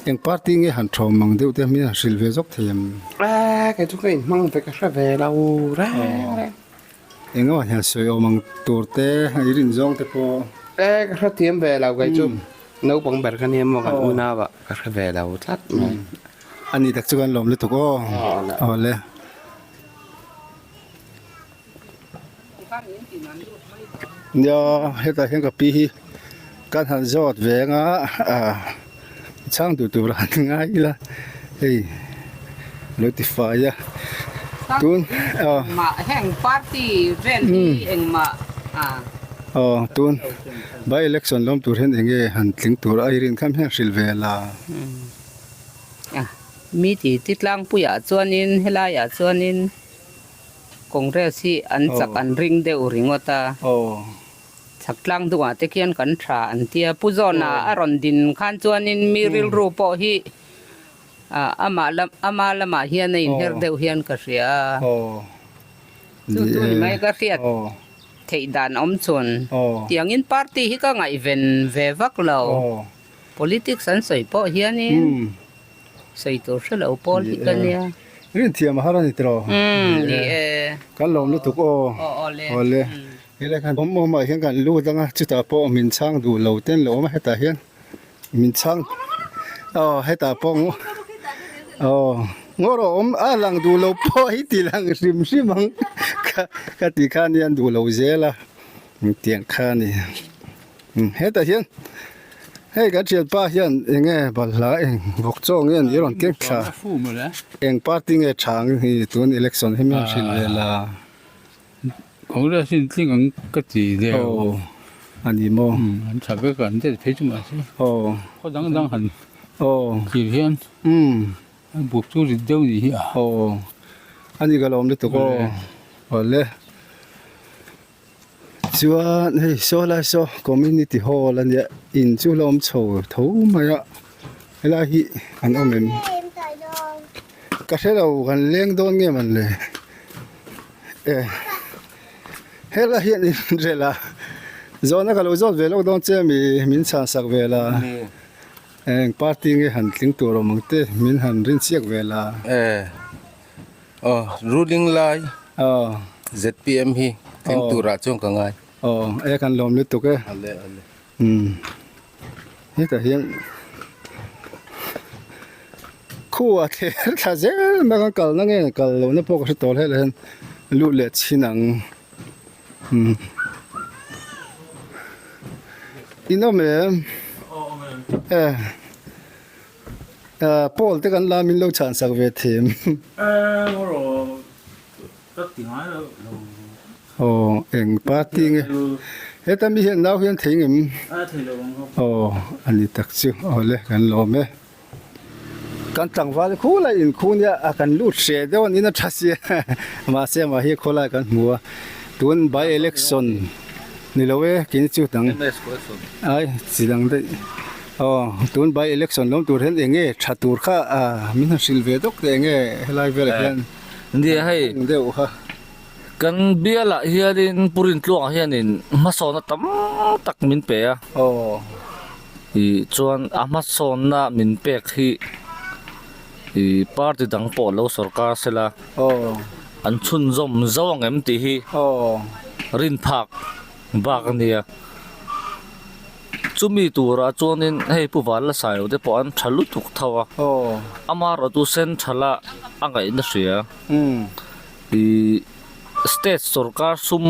S1: eng party nge han thawm ang deuh te min han hrilh ve zawk thei em.
S23: A kei chu ka inhmang ve ka hre ve lo reng reng.
S1: Eng emaw hian sawi awm ang tur te i rin zawng te pawh.
S23: E ka hre thiam ve lo kei chu naupang ber ka nia maw kan unau ah ka hre ve lo tlat mai.
S1: A ni tak chu kan lawm lutuk aw. Awle. Nia hetah hian ka pi hi kan han zawt ve anga ah chhang duh tur an ngai ila hei lo ti fai a tun ah
S6: Engmah heng party vel hi engmah ah.
S1: Aw tun by election lawm tur hian enge han tling tur a i rin kham hian hrilh ve la.
S24: Mi ti ti tlangpuiah chuanin helaiah chuanin Congress hi an chak an ring deuh ringawt a, chak tlang dungah te khian kan tha an tia. Pu Zawna a rawn din khan chuanin mi rilru pawh hi amah lam ama lamah hian a inher deuh hian ka hria a. Chu chu ni mai ka hriat theih dan awm chhun. Tiangin party hi ka ngaihven ve vak lo. Politics an sawi pawh hianin sawi tur hre lo pawl hi ka nia.
S1: Rin thiam a har a ni tiraw?
S24: Umm ni e.
S1: Kan lawm lutuk aw.
S24: Aw aw le.
S1: Aw le. Helai khan awm awm ah hian kan lut ang a, chutah pawh min chhang duh lo ten lo awm a hetah hian min chhang aw hetah pawh aw ngaw rawh awm a lang duh lo pawh hi ti lang hrim hrim ang ka ka tih khan hian duh lo zel a tiang kha a ni. Hetah hian hei kan thianpa hian eng nge balhla eng vawk chaw nge ni rawn keng thla eng party nge tha ang hi tun election hi min hrilh ve la.
S10: Congress in tling ang ka ti deuh.
S1: Aw a ni maw.
S10: An tha vek a an det phei chu mahse.
S1: Aw.
S10: Khaw dang dang han
S1: aw
S10: thlir hian
S1: umm
S10: an buk chu rit deuh ni hi a.
S1: Aw a ni ka lawm lutuk aw. Awle. Chuan hei saw lai saw community hall a nia in chu la awm chho tho mai a helai hi an awm em ka hre lo kan leng dawn nge man le e helai hian in rel a zawhna ka lo zawt ve lawk dawn che mi min chhan sak vel a eng party nge han tling tur awm ang te min han rin chiak vel a.
S23: Aw ruling lai ZPM hi tling turah chuan ka ngai.
S1: Aw e kan lawm lutuk e.
S23: Ale ale.
S1: Umm hetah hian khua thler thla zel mai kan kalna nge kal lohna pawh ka hre tawh hle hian lut leh chhin ang umm in awm em? E. Paul te kan la min lo chhan sak ve them. Aw eng party nge heta mi hian nau hian thei ngem aw a ni tak chu aw le kan lawm e. Kan tlangval khulai inkhu nia a kan lut hreh deuh a niin a tha sia mahse amah hi khawlai kan hmu a tun by election ni lo e kini chu dang ai chi dang daih. Aw, tun by election lawm tur hian eng nge tha tur kha min han hrilh ve dawk teh eng nge helai velah hian
S12: Nia hei
S1: deuh kha.
S12: Kan bialah hianin Pu Rintluangah hianin hmasawnna tam tak min pe a.
S1: Aw.
S12: Ih chuan a hmasawnna min pek hi ih party dang pawh lo sawrkar sela.
S1: Aw.
S12: An chhunzawm zo ang em tih hi.
S1: Aw.
S12: Rinphak bak a nia. Chumi turah chuanin hei Pu Vala Sailo te pawh an tha lutuk tho a, amaherawhchu central a a ngaihna hria. Ih state sorkar sum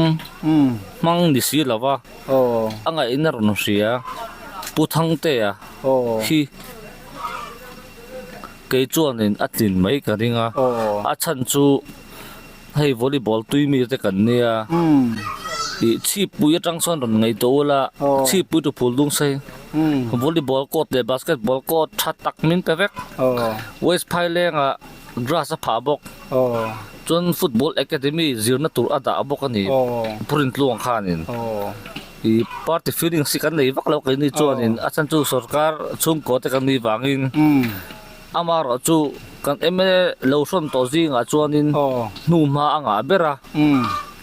S12: hmang ni si lo va, a ngaihna rawn hria Pu Thangtea hi kei chuanin a tlin mai ka ring a, a chhan chu. Hei volleyball tui mi te kan nia ih chhipui atang sawn rawn ngei tawh ula chhipui chu phul dung sei volleyball court leh basketball court tha tak min pe vek west phaileng ah grass a phah bawk chuan football academy zirna tur a dah bawk a ni Purintluang khanin ih party feelings hi kan nei vak lo keini chuanin a chhan chu sorkar chhungkaw te kan nih vangin. Amaherawh chu kan mla lo hrawn tawh zingah chuanin hnu hma a ngah ber a,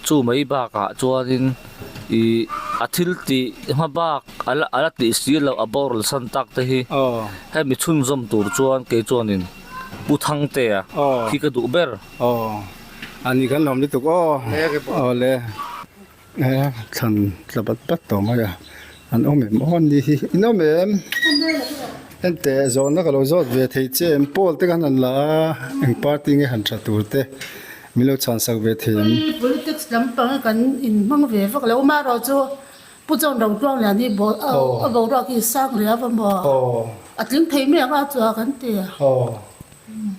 S12: chu mai bakah chuanin ih a thil tih hma bak a la a la tih si loh a boral san tak te hi hemi chhunzawm tur chuan kei chuanin Pu Thangtea hi ka duh ber.
S1: Aw a ni kan lawm lutuk aw aw le. He thlan tla bat bat tawh mai a, an awm em aw an ni hi, in awm em? Enteh zawhna ka lo zawt ve thei che em Paul te khan han la a, eng party nge han tha tur te min lo chhan sak ve thei em?
S13: Politics lampang kan inhmang ve vak lo amaherawh chu Pu John Rotluanglian hi a boruak hi sang riau a maw? A tling thei mai ang a chua kan ti a.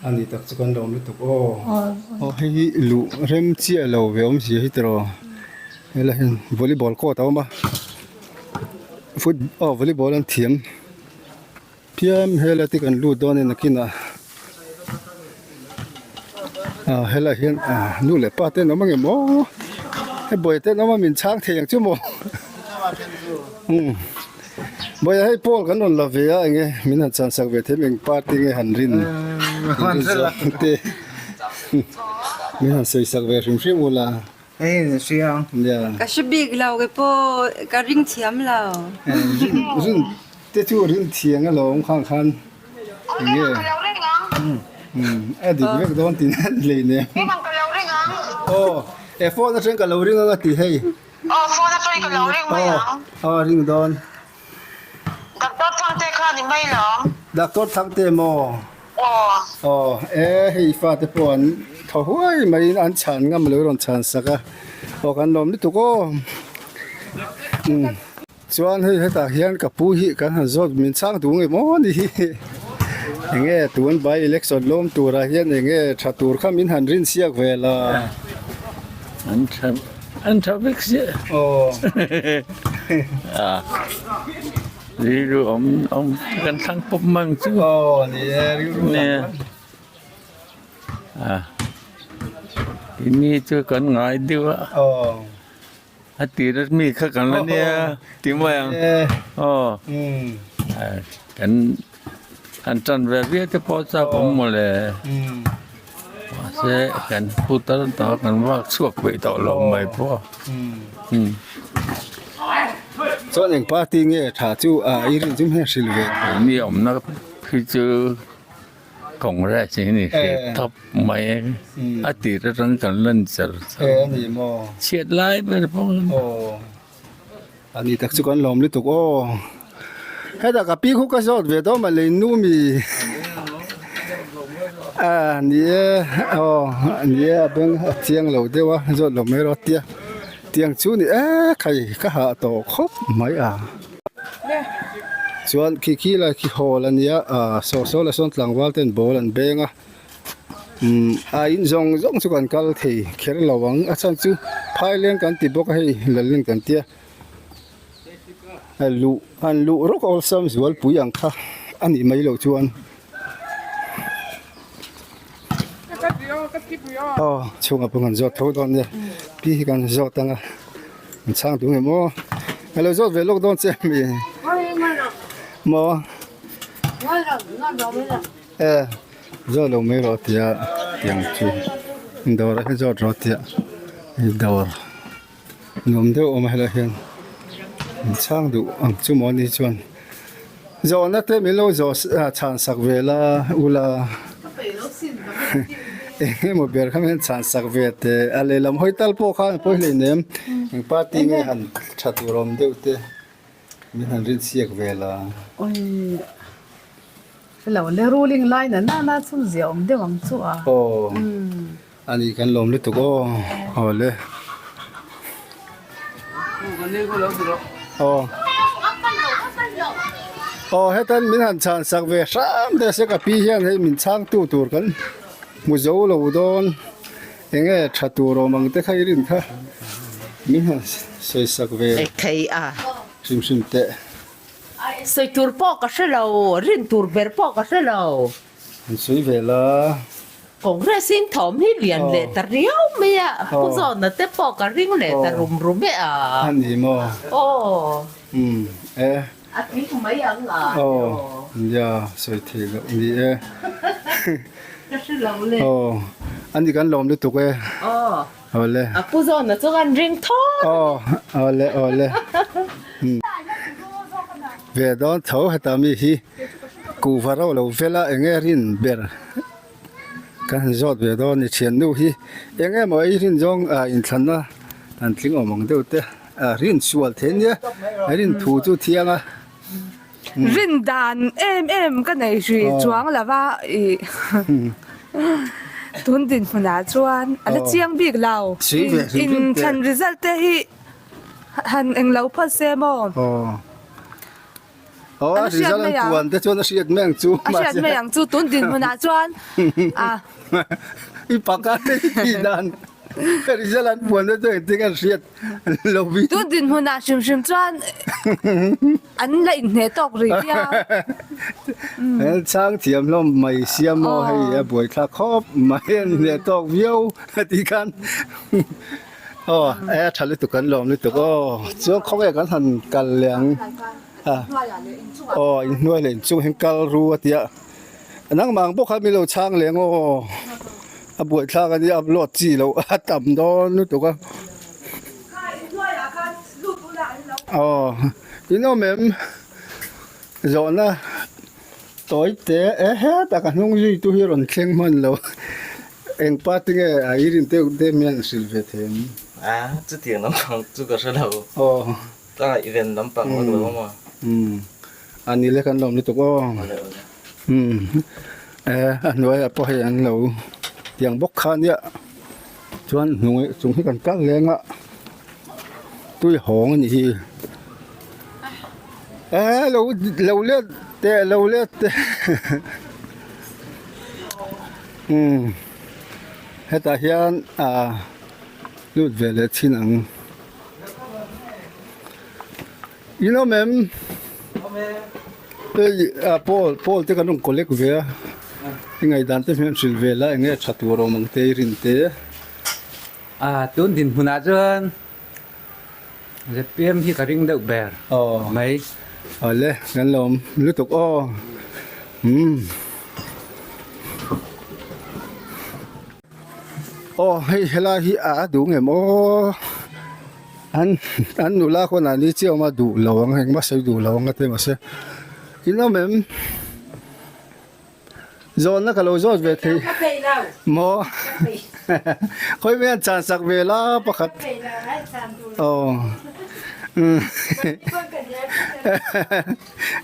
S1: A ni tak chu kan lawm lutuk aw. Aw hei hi luh rem chiah lo ve awmzia hi tiraw helai hian volleyball court a awm a foot aw volleyball an thiam phian helai te kan lut dawn a nakinah ah helai hian ah nu leh pa te an awm angem aw he buai te an awm a min chhang thei ang chu maw umm. Bawiha hei Paul kan rawn la ve a enge min han chan sak ve them eng party nge han rin zawng te min han sawi sak ve hrim hrim ula nia.
S15: Ka hre bik lo ke pawh ka ring thiam lo.
S1: Rin rin te chu rin thiang alawm khang khan enge. A dik vek dawn tih nan lei nen. Aw, e phone atang ka lo ring ang a ti hei.
S2: Aw, phone atang ka lo ring mai ang.
S1: Aw, ring dawn.
S2: Doctor Thangte kha ni mai lo.
S1: Doctor Thangte maw?
S2: Aw.
S1: Aw, e hei fate pawh an thaw huai maiin an chhan ngam lo rawn chhan sak a. Aw, kan lawm lutuk aw. Umm. Chuan hei hetah hian ka pu hi kan han zawt min chhang duh nge maw ni hi enge tun by election lawm turah hian enge tha tur kha min han rin siak ve la.
S10: An tha an tha vek sia.
S1: Aw.
S10: Rilru awm awm kan thlang pawp mang chu.
S1: Aw ni e rilru
S10: nia. A ini chu kan ngai deuh a.
S1: Aw.
S10: A tir a mi kha kan la nia ti mai ang aw kan han tan ve viau te pawh chak awm mawle mahse kan pu tar tawh a kan vak chhuak peih tawh lo mai pawh
S1: Chuan eng party nge tha chu a i rin chu hmel hrilh ve.
S10: Mi awmna khi chu. Congress hi ni hre tawp mai a tir atang kan lan char char
S1: e ani maw
S10: chhiat lai ber pawh
S1: aw ani tak chu kan lawm lutuk aw heta ka pi khu ka zawt ve dawn mah lei nu mi a ni e aw ni e a beng a chiang lo deuh a zawt lo mai rawh tia tiang chu ni e khai ka hah tawh khawp mai a. Chuan khi khi lai khi hall a nia ah saw saw lah sawn tlangval ten ball an beng a umm a in zawng zawng chu kan kal thei kher lo ang a chhan chu phaileng kan ti bawk a hei lalin kan tia a luh an luh rawk awlsam zualpui ang kha a nih mai loh chuan aw chhungah pawh kan zawt tho dawn nia pi hi kan zawt ang a. An chhang duh ngem aw. Ka lo zawt ve lawk dawn che mi. Maw. E zawt lo mai rawh tia tiang chu dawr ah hian zawt rawh tia dawr nuam deuh awm a helai hian an chhang duh ang chu maw ni chuan zawhna te min lo zawh chhan sak ve la ula. Eng emaw ber kha hian chhan sak ve teh a lehlam hawi tal pawh khan a pawi hleinem eng party nge han tha tur awm deuh te min han rin chhiak ve la.
S7: Oi helo le ruling lai na na na chu zia awm deuh ang chu a.
S1: Aw ani kan lawm lutuk aw aw le. Aw aw hetan min han chhan sak ve hram te se ka pi hian hei min chhang tu tur kan hmu zo lo dawn enge tha tur awm ang te kha i rin kha min han sawi sak ve hrim hrim teh.
S4: Sawi tur pawh ka hre lo, rin tur ber pawh ka hre lo.
S1: An sawi ve la.
S4: Congress in thawm hi lian leh ta riau mai a, Pu Zawna te pawh ka ring leh ta rum rum e a.
S1: A ni maw?
S4: Aw.
S1: Umm e.
S4: A tling mai ang a.
S1: Aw nia sawi theih loh ni e.
S4: Ka hre lo le.
S1: Aw a ni kan lawm lutuk e.
S4: Aw.
S1: Awle.
S4: A Pu Zawna chu kan ring thawt a ni.
S1: Aw awle awle. Ve dawn tho heta mi hi kuhva ro lo vela enge rin ber kan han zawt ve dawn ni thiannu hi eng emaw ei rin zawng ah inthlanna an tling awm ang deuh te a rin sual thei nia rin thu chu thiang a.
S21: Rin dan em em ka nei hrih chuang lo va ih tun dinhmunah chuan a la chiang bik lo inthlan result te hi han englo phawt se maw.
S1: Aw a result an puan te chuan a hriat mai ang chu.
S21: A hriat mai ang chu tun dinhmunah chuan a.
S1: I paka te i tih dan result an puan te chuan engtin an hriat lo vi.
S21: Tun dinhmunah hrim hrim chuan an la inhneh tawk rih viau.
S1: Chhang thiam hlawm mai sia maw hei a buaithlak khawp mai an inhneh tawk viau a tih khan. Aw e a tha lutuk kan lawm lutuk aw chuan khawnge kan han kal leh ang a aw inhnuai leh inchung hian kal ru a tia nangmah ang bawk khan min lo chhang leh ang aw a buaithlak a nia upload chi loh a tam dawn lutuk a aw in awm em zawhna. tawi te e hetah ka hnung zui tu hi a rawn thleng hman lo eng party nge a i rin deuh deuh hian hrilh ve thei ang.
S5: A chutiang lampang chu ka hre lo.
S1: Aw.
S5: Ka ngaihven lampang vak lo maw.
S1: Umm a ni le kan lawm lutuk aw.
S5: Awle awle.
S1: Umm e a hnuaiah pawh hei an lo tiang bawk kha nia chuan hnung chung hi kan kal leng a tui hawng a nih hi e lo lo let teh lo let teh umm hetah hian ah lut ve leh chin ang. In awm em? Hei ah pawl pawl te kan rawn collect ve a i ngaihdan te hmel hrilh ve la eng nge tha tur awm ang te i rin te.
S14: Ah tun dinhmunah chuan ZPM hi ka ring deuh ber mai.
S1: Awle kan lo awm lutuk aw umm. Aw hei helai hi a duh ngem aw an an nula khawn ah ni chiah awm a duh lo ang engmah sawi duh lo ang a ti mahse in awm em zawnna ka lo zawt ve thei maw khawi mai an chan sak ve la pakhat aw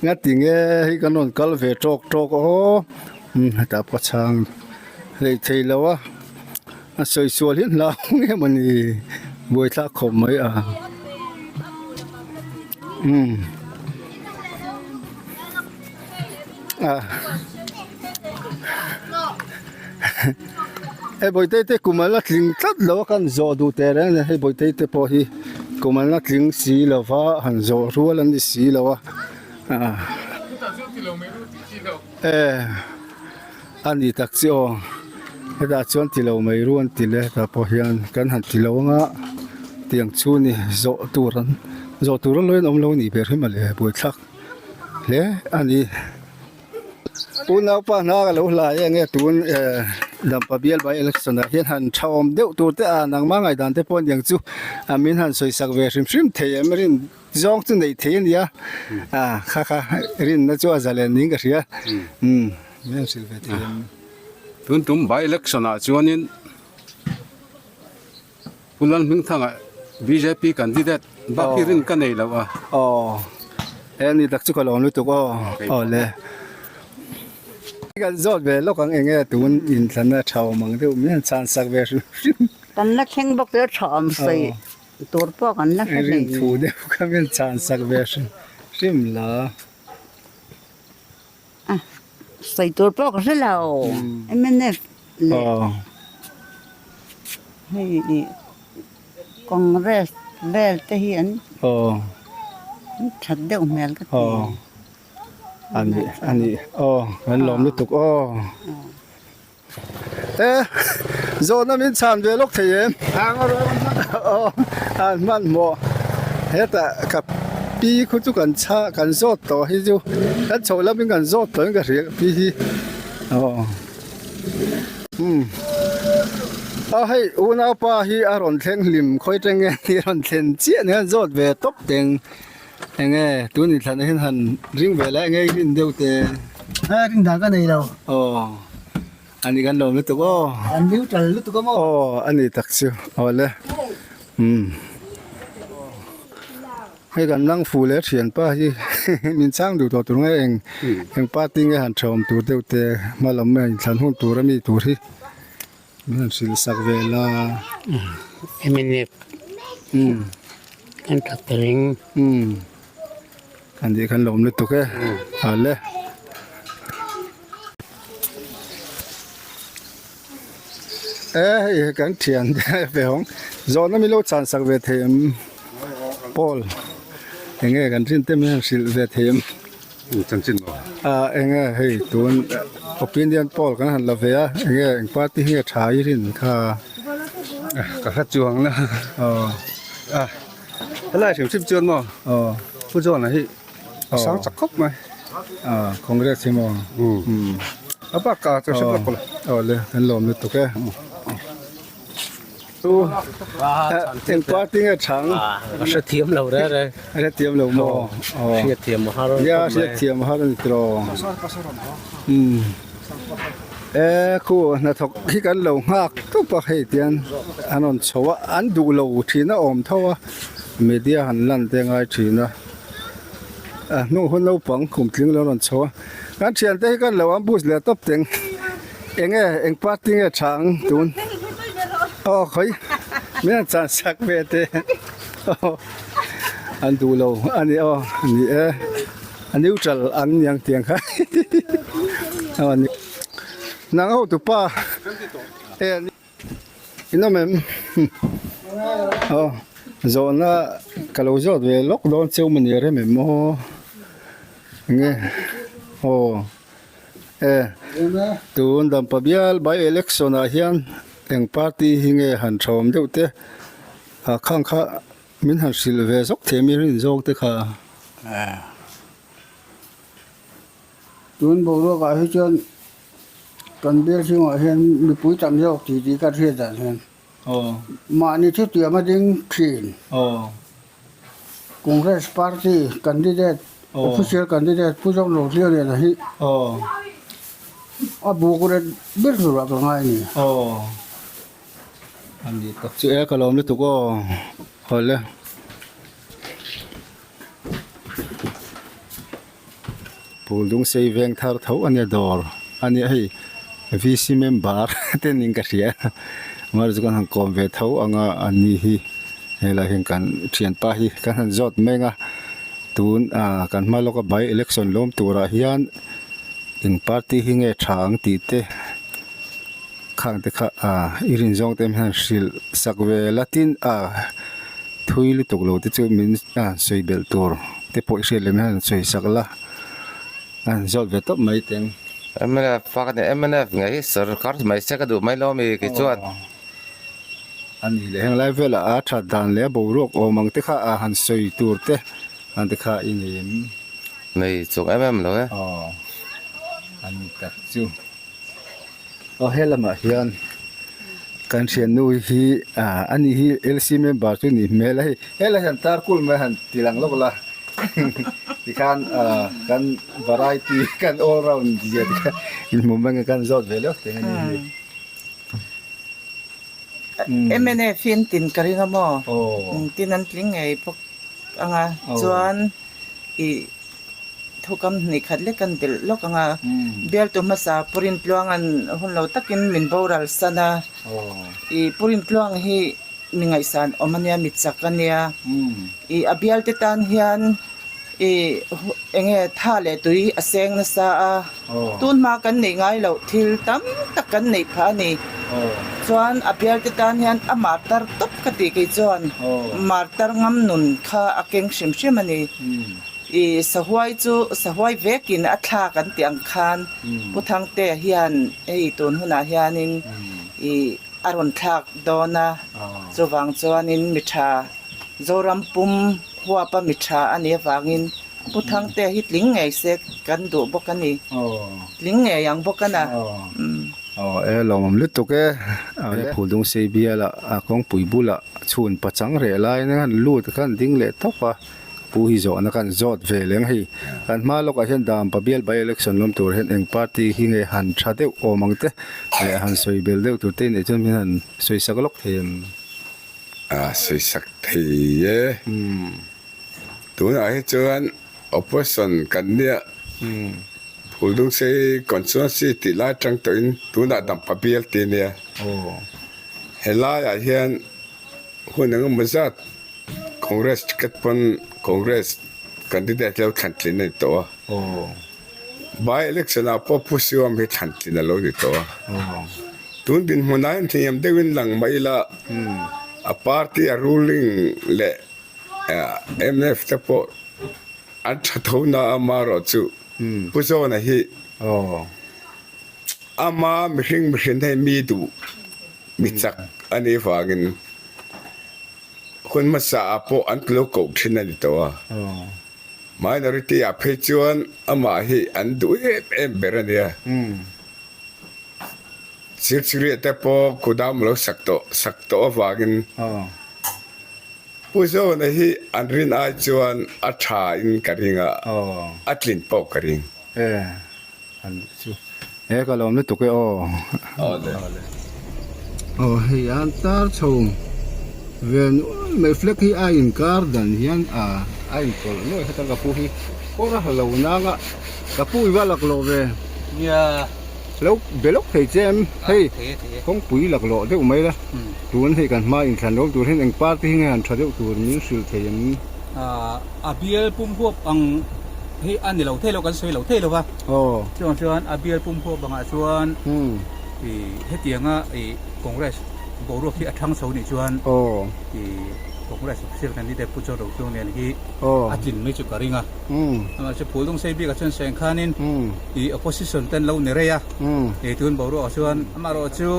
S1: ngati nge hei kan rawn kal ve tawk tawk aw hetah pawh chhang. Hlei thei lo a, a sawi sual hi hlau nge maw ni buaithlak khawp mai a umm a hei bawihte te kum an la tling tlat lo a kan zawh duh teh reng a ni hei bawihte te pawh hi kum an la tling si lo va han zawh rual an ni si lo a ah e. A ni tak chi aw, hetah chuan ti lo mai ru an ti le hetah pawh hian kan han ti lo anga tiang chu ni zawh tur an zawh tur a lawiin awm lo a nih ber hi mawle buaithlak hle a ni. Unaupa hna ka lo hlai e nge tun eh Dampa bial by election ah hian han tha awm deuh tur te a nangmah ngaihdan te pawh aniang chu a min han sawisak ve hrim hrim thei em rin Zawng chu neih thei a nia, a kha kha rinna chu a zalen niin ka hria, umm min han hrilh ve thei em?
S3: Tun tum by election ah chuanin Pu Lalhmingthanga bjp candidate bak hi rin ka nei lo a.
S1: Aw he ni tak chu ka lawm lutuk aw, aw le. Kan zawt ve lawk ang enge tun inthlanna tha awm ang deuh min han chhan sak ve hrim hrim.
S16: Kan la thleng bawk te tha awm sawi. Tur pawh kan la hre
S1: hlei. Rin thu deuh kha min chhan sak ve hrim hrim la.
S16: A sawi tur pawh ka hre lo. Mnf leh hei Congress vel te hi an that deuh hmel ka ti.
S1: A ni a ni aw kan lawm lutuk aw. E zawhna min chhan ve lawk thei em? Aw an hmanhmawh hetah ka pi khu chu kan chha kan zawt tawh hi chu kan chhoh lamin kan zawt tawh in ka hria ka pi hi aw umm a hei unaupa hi a rawn thleng hlim khawi teng nge ni a rawn thlen chiah nen zawt ve tawp teng eng nge tun inthlan ah hian han ring ve lai eng nge rin deuh te.
S19: A rin dan ka nei lo.
S1: Aw ani kan lawm lutuk aw.
S19: An neutral lutuk a maw?
S1: Aw ani tak chu awle umm hei kan lang fu leh thianpa hi min chhang duh tawh tur nge eng eng party nge han thawm tur deuh te hma lam a inthlan hun tur ami tur hi min han hrilh sak ve la.
S25: Mnf kan that ta reng.
S1: Umm. Kan tih khan lawm lutuk e awle. E hei kan thian te ve hawng zawhna min lo chhan sak ve thei em Paul enge kan rin te min han hrilh ve thei em
S3: Chanchin maw?
S1: A enge hei tun opinion poll kan han la ve a enge eng party hi nge tha i rin kha
S3: ka hre chuang na aw. Helai hrim hrim chuan maw Pu John-a hi a sang chak khawp mai.
S1: Congress hi maw?
S3: A bak ka chu hre lawk lo.
S1: Aw le, kan lawm lutuk e. Eng party nge chang?
S25: A hrethiam lo reng reng.
S1: A hrethiam lo maw?
S25: Hriatthiam a har
S1: Ya hriatthiam a har a ni tiraw. Umm. E khu hnathawk hi kan lo nghak tawp a hei tian an rawn chho a an duh lo thin a awm tho a media han lan te ngai thin a a hnung hun naupang kum tling lo rawn chho a kan thiante hi kan lo ambush leh tawp teng eng nge eng party nge tha ang tun aw khawi min han chan sak ve te aw an duh lo a ni aw ni e. A neutral an niang tiang kha aw ni nang ho tupa e in awm em aw zawhna ka lo zawt ve lawk dawn cheu mawni a rem em aw enge aw e tun dampa bial by election ah hian eng party hi nge han thawm deuh te ah khang kha. Min han hrilh ve zawk thei mi rin zawk te kha.
S19: Tun boruak ah hi chuan kan bial chhungah hian mipui tam zawk tih tih ka hriat dan hian mahni thutiam a ding thin. Congress party candidate official candidate Pu Zawng Rohliana nena hi a buk ret ber turah ka ngai a ni.
S1: A ni tak chu e ka lawm lutuk aw haw le. Phul dung sei veng thar tho a nia dawr a nia hei VC member te ning ka hria mar chu kan han kawm ve tho anga a ni hi helai hian kan thianpa hi kan han zawt meng a tun ah kan hma lawka by election lawm turah hian eng party hi nge tha ang tih te. Khang te kha ah i rin zawng te hian hrilh sak ve la tin ah thui lutuk lo te chu min ah sawi belh tur te pawh i hriat leh hian sawi sak la a han zawt ve tawp mai teng.
S23: Mnf pa ka ni mnf ngei hi sarkar mai se ka duh mai lo ami kei chuan.
S1: A ni leh heng lai velah a that dan leh a boruak awm ang te kha ah han sawi tur te ang te kha i nei em?
S23: Nei chung em em lo e.
S1: Aw a ni tak chu. Aw he lamah hian kan thiannu hi ah ani hi LC member chu ni hmel a hei helai hian tar kul mai han ti lang lawk la tikhan ah kan variety kan all round zia te kha inhmu mai ang kan zawt ve leuh teng a ni hi.
S8: Mnf hi an tin ka ring a maw tin an tling ngei bawk anga chuan ih. Thukam hnih khat lek kan belh lawk ang a, bialtu hmasa Purin Tluanga'n hun lo takin min boral san a, ih Purin Tluang hi mi ngaihsan awm a nia, mi chak a nia, ih a bialte tan hian ih eng nge tha leh tui a seng nasa a, tun hma kan neih ngai loh thil tam tak kan neih phah a ni, chuan a bialte tan hian a martar tawp ka tih kei chuan martar ngam nun kha a keng hrim hrim a ni. I sahuai chu sahuai vekin a thlak an tih ang khan Pu Thangtea hian hei tun hunah hianin i a rawn thlak dawn a, chuvang chuanin mi tha Zoram pum huapa mi tha a nih avangin Pu Thangtea hi tling ngei se kan duh bawk a ni, tling ngei ang bawk a na.
S1: Aw e lawmawm lutuk e, he Phuldung sei biala kawngpui bulah chhun pachang reh laiin a han lut kha an ding leh tawp a. Pu hi zawhna kan zawt ve leng hei. Kan hma lawkah hian Dampa bial by election lawm tur hian eng party hi nge han tha deuh awm ang te leh han sawi bel deuh tur te neih chuan min han sawi sak lawk thei em?
S11: A sawi sak thei e. Tunah hi chuan opposition kan nia Phuldungsei constituency tih lai atang tawhin tunah Dampa bial ti nia. Helaiah hian hun engemaw zat Congress ticket pawn Congress candidate lo thlan tlin a ni tawh a. By election ah pawh Pu Siwam hi thlan tlin a lo ni tawh a. Tun dinhmunah hian hniam deuhin lang mai ila a party a ruling leh mnf te pawh an tha tho na a amaherawh chu Pu Zawna hi ama mihring mihrin hei mi duh mi chak a nih vangin Hun hmasa ah pawh an lo koh thin a ni tawh a. Minority ah phei chuan amah hi an duh em em ber a nia. Sirchiri te pawh kudam lo sak tawh sak tawh avangin Pu Zawna hi an rin ai chuan a tha in ka ring a, a tlin pawh ka ring.
S1: E an chu e ka lawm lutuk e aw.
S11: Awle.
S1: Aw hei an tar chho ve nual mai flag hi a inkar dan hian a a inpawlh nuai heta ka pu hi kawr a ha lo nang a ka pu i va laklawh ve.
S14: Nia.
S1: Lo be lawk thei che em? Hei kawngpui laklawh deuh mai la, tun hei kan hma inthlan lo tur hian eng party hi nge han tha deuh tur min hrilh thei em?
S14: A bial pum huap ang hi a ni lo thei lo, kan sawi lo thei lo va. Chuvang chuan a bial pum huap angah chuan hetianga Congress boruak hi a thang chho nih chuan Congress official candidate Pu Chawrlo Tlung Lian hi a tlin mai chu ka ring a. Amah chu Phul Dungsei bikah chuan sawi ang khanin I opposition ten lo ni rei a, ei tun boruak ah chuan amaherawh chu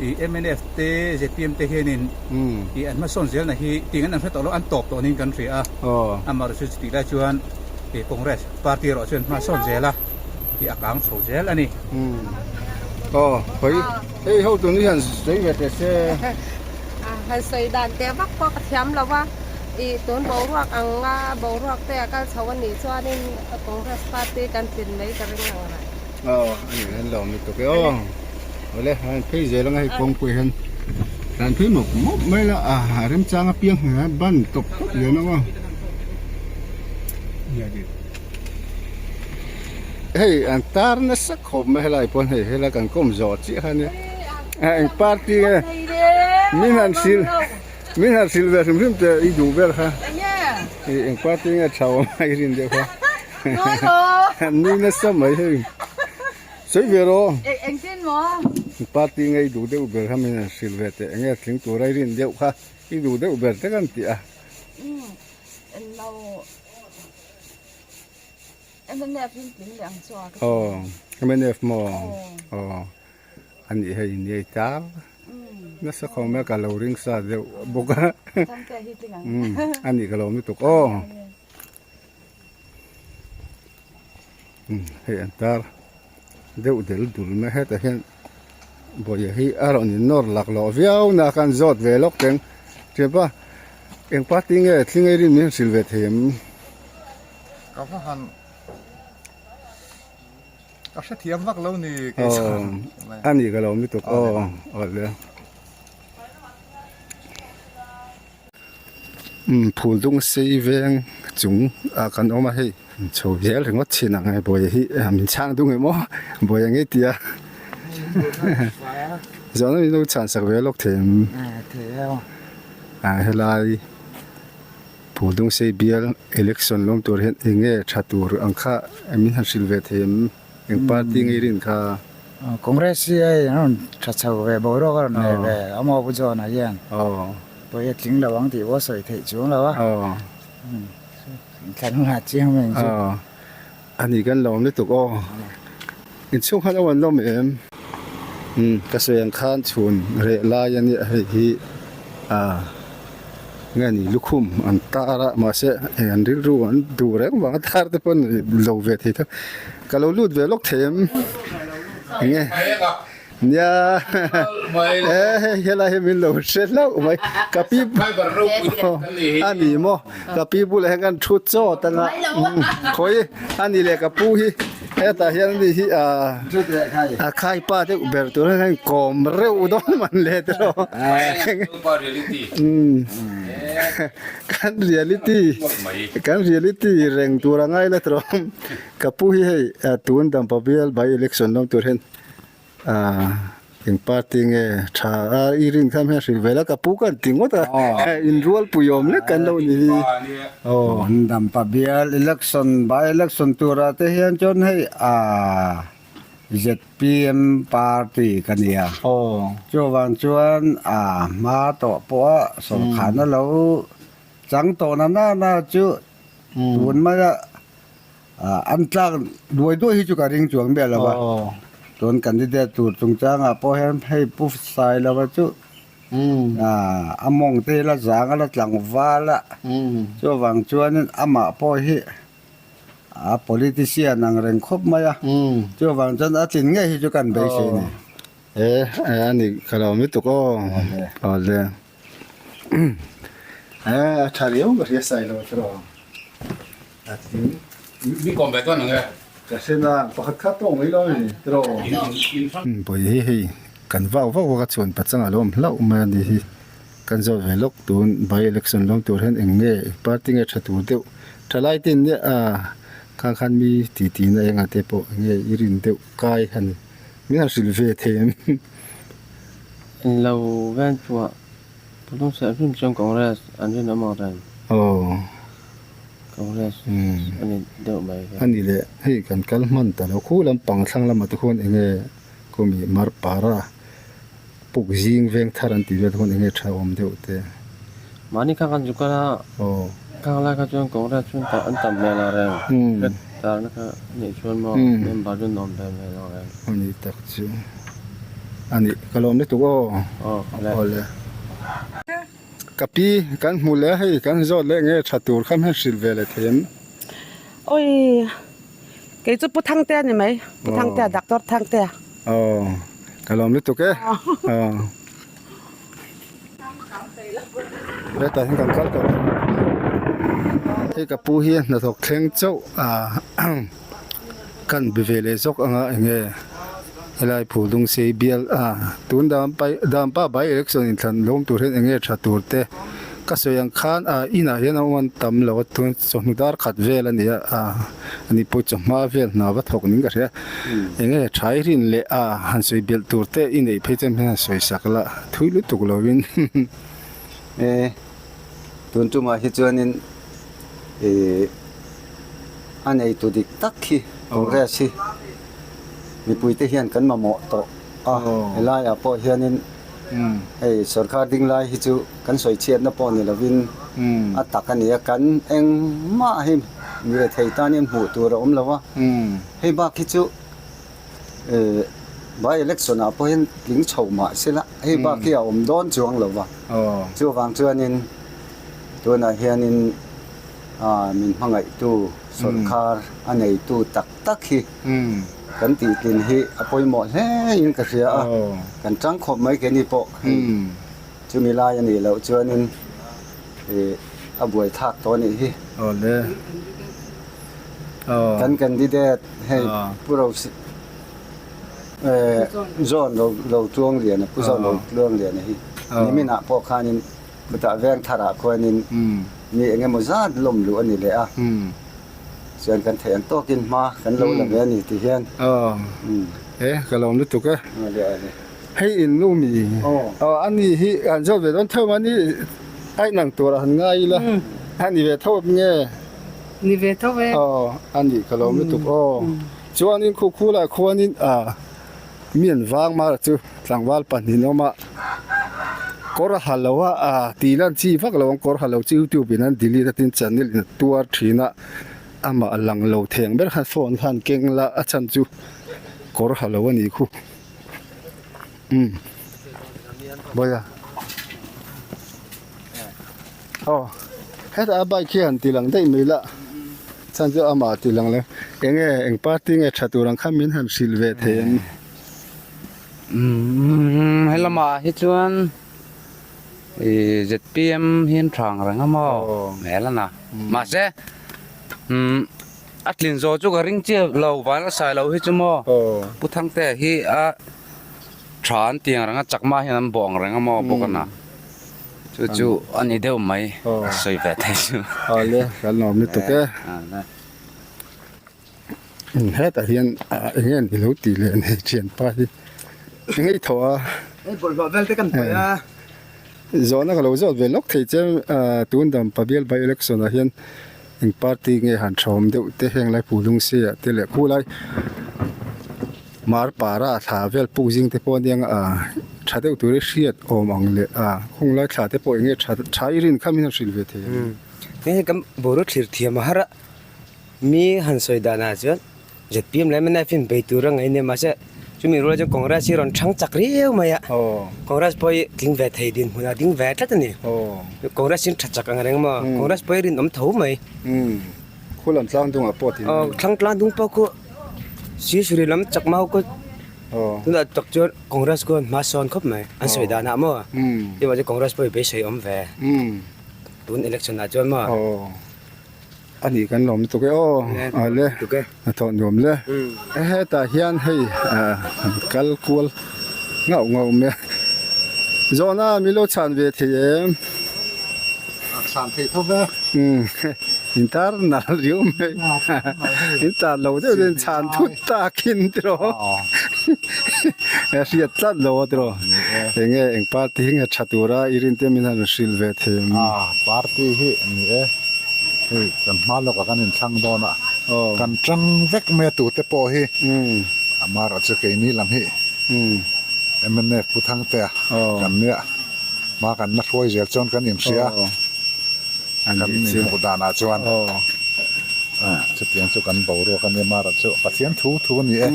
S14: i mnf te zpm te hianin i an hmasawn zelna hi ting an an hre tawh lo an tawp tawh niin kan hria a, amaherawh chu chutih lai chuan i Congress party erawh chuan hmasawn zel a, i a kang chho zel a ni.
S1: Aw hawi hei ho tun hi han sawi ve teh se.
S9: Han sawi dan teh vak pawh ka thiam lo a, i tun boruak anga boruak te a kal chho a nih chuanin Congress party kan tlin mai ka ring ang rah.
S1: Aw a ni an lo ni tuk e aw. Awle han phei zel anga hei kawngpui hian tlan phei mawp mawp mai la a remchang apiang hei a ban tawp tawp lian ang aw. Hei an tar nasa khawp mai helai pawn hei helai kan kawm zawh chiah kha nia. Eng party nge min han hrilh min han hrilh ve hrim hrim teh i duh ber kha eng party nge tha awm a i rin deuh kha nui nasa mai hei sawi ve rawh party nge i duh deuh ber kha min han hrilh ve teh enge tling tura i rin deuh kha i duh deuh ber te kan ti a. Aw mnf maw aw. A nih hei niai tar nasa khawm mai a ka lo ring sa deuh bawk a a nih ka lo lutuk aw hei an tar deuh del dul mai hetah hian bawihah hi a rawn in nawr lak lawh viau na khan zawt ve lawk teng thianpa eng party nge thling ei rin min hrilh ve thei em?
S17: Ka va han. Ka hrethiam vak lo ni kei chuan.
S1: A ni ka lo lutuk aw awle. Umm phul dung sei veng chung ah kan awm a hei chho zel ringawt thin ang hei buai hi min chhang dung em aw buai ang e tia zawhna min lo chhan sak ve lawk thei em ah helai. Phul Dungsei bial election lawm tur hian eng nge tha tur ang kha min han hrilh ve thei em? Eng party nge i rin kha?
S18: Congress hi hei an rawn tha chho ve boruak a rawn nei ve a maw Pu John-a hian pawh hi a tling lo ang tih pawh a sawi theih chuang lo a, inthlan hunah chiang mai ang chu.
S1: A ni kan lawm lutuk aw. Inchhung khan a lawm em? Umm ka sawi ang khan chhun reh lai a nia hei hi ah nge ni lukhum an tar a mahse hei an rilru an duh reng vang a tar te pawh an lo ve thei tho ka lo lut ve lawk thei em enge nia e hei helai hi min lo hre hlauh mai ka pi a ni maw ka pi bulah hian kan thu chawt anga khawi a ni leh ka pu hi. Hetah hian ani hi a khai pa deuh ber tur hian kawm reuh dawn man le tiraw kan reality kan reality reng tur a ngai la tiraw ka pu hi hei tun dampa bial by election lawm tur hian Eng party nge tha a i rin kha hmel hrilh ve la ka pu ka an ti ngawt a inrual pui awm lek kan lo ni hi
S18: aw. Dampa bial election by election turah te hian chuan hei ah zpm party ka nia chuvang chuan ah hma tawh pawh a sawrkharna lo chang tawh na na chu tun maia An tlak duai duai hi chu ka ring chuang miah lo a, chuan candidate tur chungchangah pawh hian hei Pu Sailova chu a mawng te hi la zang a la tlangval a, chuvang chuanin amah pawh hi a politician ang reng khawp mai a, chuvang chuan a tlin ngei hi chu kan beisei a ni.
S1: E ani ka lo lutuk aw. Awle. E a tha riau ka hria sai lo chu rawh. A tling.
S3: Mi kawm ve dawn ang e.
S1: Ka hre na pakhat kha tawng mai lo ani ti rawh. Bawi hi hei kan vau vau a ka chuan pachang a lo awm hlauh mai ani hi. Kan zawt ve lawk tun by election lawm tur hian eng nge eng party nge tha tur deuh thalai te in nia a khang khan mi ti ti na enga te pawh eng nge i rin deuh kai a ni min han hrilh ve thei em.
S25: Eng lo ven chhuah pathum serh hrim chuan Congress an rinawm ang reng.
S1: Aw.
S25: Congress a ni deuh mai
S1: kha. A ni leh hei kan kal hman ta lo khu lampang thlang lamah te khuan eng nge kawmi marpara. Puk zing veng thar an tih vel te khuan enge tha awm deuh te.
S25: Mahni kha kan zuk a, khang lai kha chuan Congress chuan an tam hmel ang reng, hret tarna kha anih chuan maw member chu an awm ve hmel ang reng.
S1: Ani tak chu ani ka lawm lutuk aw.
S25: Aw
S1: awle. Ka pi kan hmu leh a hei kan zawt leh nge tha tur kha hmel hrilh ve leh thei em.
S9: Oi kei chu Pu Thangtea ni mai, Pu Thangtea Doctor Thangtea.
S1: Aw ka lawm lutuk e aw hetah hian kan kal tawh hei ka pu hi hnathawk thleng chauh a kan be ve leh zawk anga enge helai phul dung sei bial a tun dam pai dampa by election inthlan lawm tur hian enge tha tur te ka sawi ang khan a inah hian a awm an tam lo a tun chawhnu dar khat vel a ni a a ani pawh chawhma vel hna va thawk ning ka hria. Enge thai rin leh a han sawi belh tur te i neih phei chuan hian sawi sak la thui lutuk lovin.
S6: E tun tumah hi chuanin ih a neitu dik tak hi Congress hi mipui te hian kan mamawh tawh a helaiah pawh hianin hei sorkar ding lai hi chu kan sawi chhiatna pawh ni lovin a tak a ni a kan engmah hi mi rethei tan hian hmuh tur a awm lo a. Hei bak hi chu by election ah pawh hian tling chho mah sela hei bak hi a awm dawn chuang lo va. Chuvang chuanin tunah hianin min hmangaihtu sawrkar a neitu tak tak hi kan tihtlin hi a pawimawh hle in ka hria a, kan tang khawp mai keini pawh hei chumi lai a nih loh chuanin a buai thlak tawh a nih hi. Kan candidate hei Pu Ro John Ro Tluangliana Pu John Ro Tluangliana hi niminah pawh khanin khutah veng tharah khuanin mi eng emaw zat lawm luh a ni leh a, chuan kan theih ang tawkin hma kan lo la ve a ni ti hian.
S1: E ka lawm lutuk e. Hei in nu mi aw a ni hi han zawt ve dawn theuh a ni a inang turah han ngai ila a ni ve tho nge.
S9: Ni ve tho e.
S1: Aw, a nih ka lo lutuk aw. Chuanin khu khulah khuanin ah mi an vang mar chu tlangval pahnih an awm a, kawr a ha lo a, ah tih lan chi vak lo ang kawr ha lo chu youtube in an delete a tin channel in a tuar thin a, amah a lang lo theng ber khan phone khan keng la a chhan chu kawr ha lo a nih khu. Umm Bawiha. Aw hetah a bike hi han ti lang daih mai la chhan chu amah ti lang lo enge eng party nge tha tur ang kha min han hrilh ve thei em
S12: umm helamah hi chuan ih zpm hi an tha ang reng a maw hmel a na mahse umm a tlin zawh chu ka ring chiah lo van a sai lo hi chu maw Pu Thangtea hi a. Tha an ti ang reng a, chakma hian an bawh ang reng a maw bawk a na. Chu chu a ni deuh mai a sawi ve thei chu.
S1: Awle kan lawm lutuk e. Hetah hian eng nge ni lo tih leh nei thianpa hi eng nge i thawh a.
S20: Hei bawlhhlawh vel te kan paih a.
S1: Zawhna ka lo zawt ve lawk thei che tun dam Pabial by election ah hian eng party nge han thawm deuh te heng lai Pulung se ah te leh khulai Mar para thla vel puk zing te pawh aniang a tha deuh tur i hriat awm ang leh a khung lai thla te pawh eng nge tha tha i rin kha min han hrilh ve thei ang.
S20: Hei hi kan boruak thlir thiam a har a, mi han sawi danah chuan zpm leh mnf in bei tur a ngaih nia mahse chumi rual chuan Congress hi rawn thang chak riau mai a, Congress pawh hi tling ve thei dinhmunah ding ve tlat a ni, Congress hi tha chak ang reng maw, Congress pawh hi rinawm tho mai.
S1: Khulam tlang dungah pawh tih.
S20: Aw thlang tlang dung pawh khu. Sisuri lam chakma ho kawt Tunah tak chuan Congress khuan hma sawn khawp mai an sawi danah maw chuvang chuan Congress pawh hi beisei awm ve tun election ah chuan maw.
S1: A nih kan lawm lutuk e aw a le a thawh nuam le hetah hian hei an kal kual ngauh ngauh mai a zawhna min lo chhan ve thei em
S17: chhan thei tho ve
S1: in tar nal riau mai in tar lo deuh deuhin chhan thut takin tiraw hriat tlat lo a tiraw enge eng party hi nge tha tura i rin te min han hrilh ve thei em
S17: party hi ni e hei kan hma lawkah kan inthlang dawn a kan tang vek mai a tute pawh hi amaherawh chu keini lam hi mnf Pu Thangtea kan nia hma kan la hruai zel chuan kan inhria kan inhmuh danah chuan chutiang chu kan boruak a nia amaherawh chu Pathian thu thu a ni e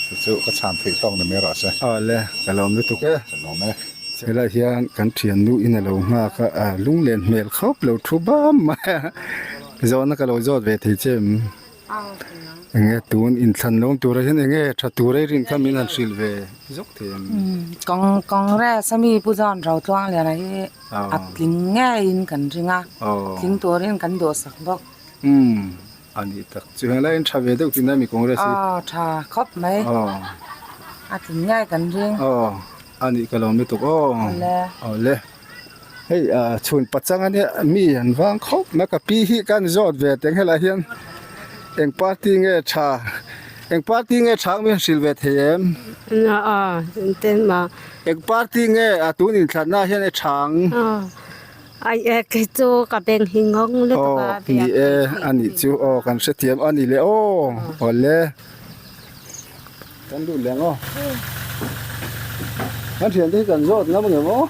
S17: chu chu ka chhan theih tawk ni mai rawh se.
S1: Awle ka lawm lutuk e.
S17: Ka lawm e.
S1: Helai hian kan thiannu in a lo nghak a, a lunglen hmel khawp lo thu bam mai a, zawhna ka lo zawt ve thei che em? Enge tun inthlan lawm turah hian enge tha tur ei rin kha min han hrilh ve zawk thei em?
S2: Congress a mi Pu John Rotluangliana hi a tling ngeiin kan ring a, tling turin kan duhsak bawk.
S1: A nih tak chu helai in tha ve deuh tihna mi Congress hi?
S2: Aw tha khawp mai. A tling ngei kan ring.
S1: Aw a nih ka lawm lutuk aw.
S2: Awle.
S1: Awle. Hei chhun pachang ania mi an vang khawp mai ka pi hi kan zawt ve teng helai hian eng party nge tha eng party nge tha ang mi han hrilh ve thei em?
S9: Aw engtin maw?
S1: Eng party nge a tun inthlanna hian e tha ang?
S9: Aw. Ai e kei chu ka beng hi ngawng lutuk a
S1: Aw ni e a nih chu aw kan hrethiam a ni le aw awle kan lut leh ang aw kan thian te hi kan zawt ngam ang em aw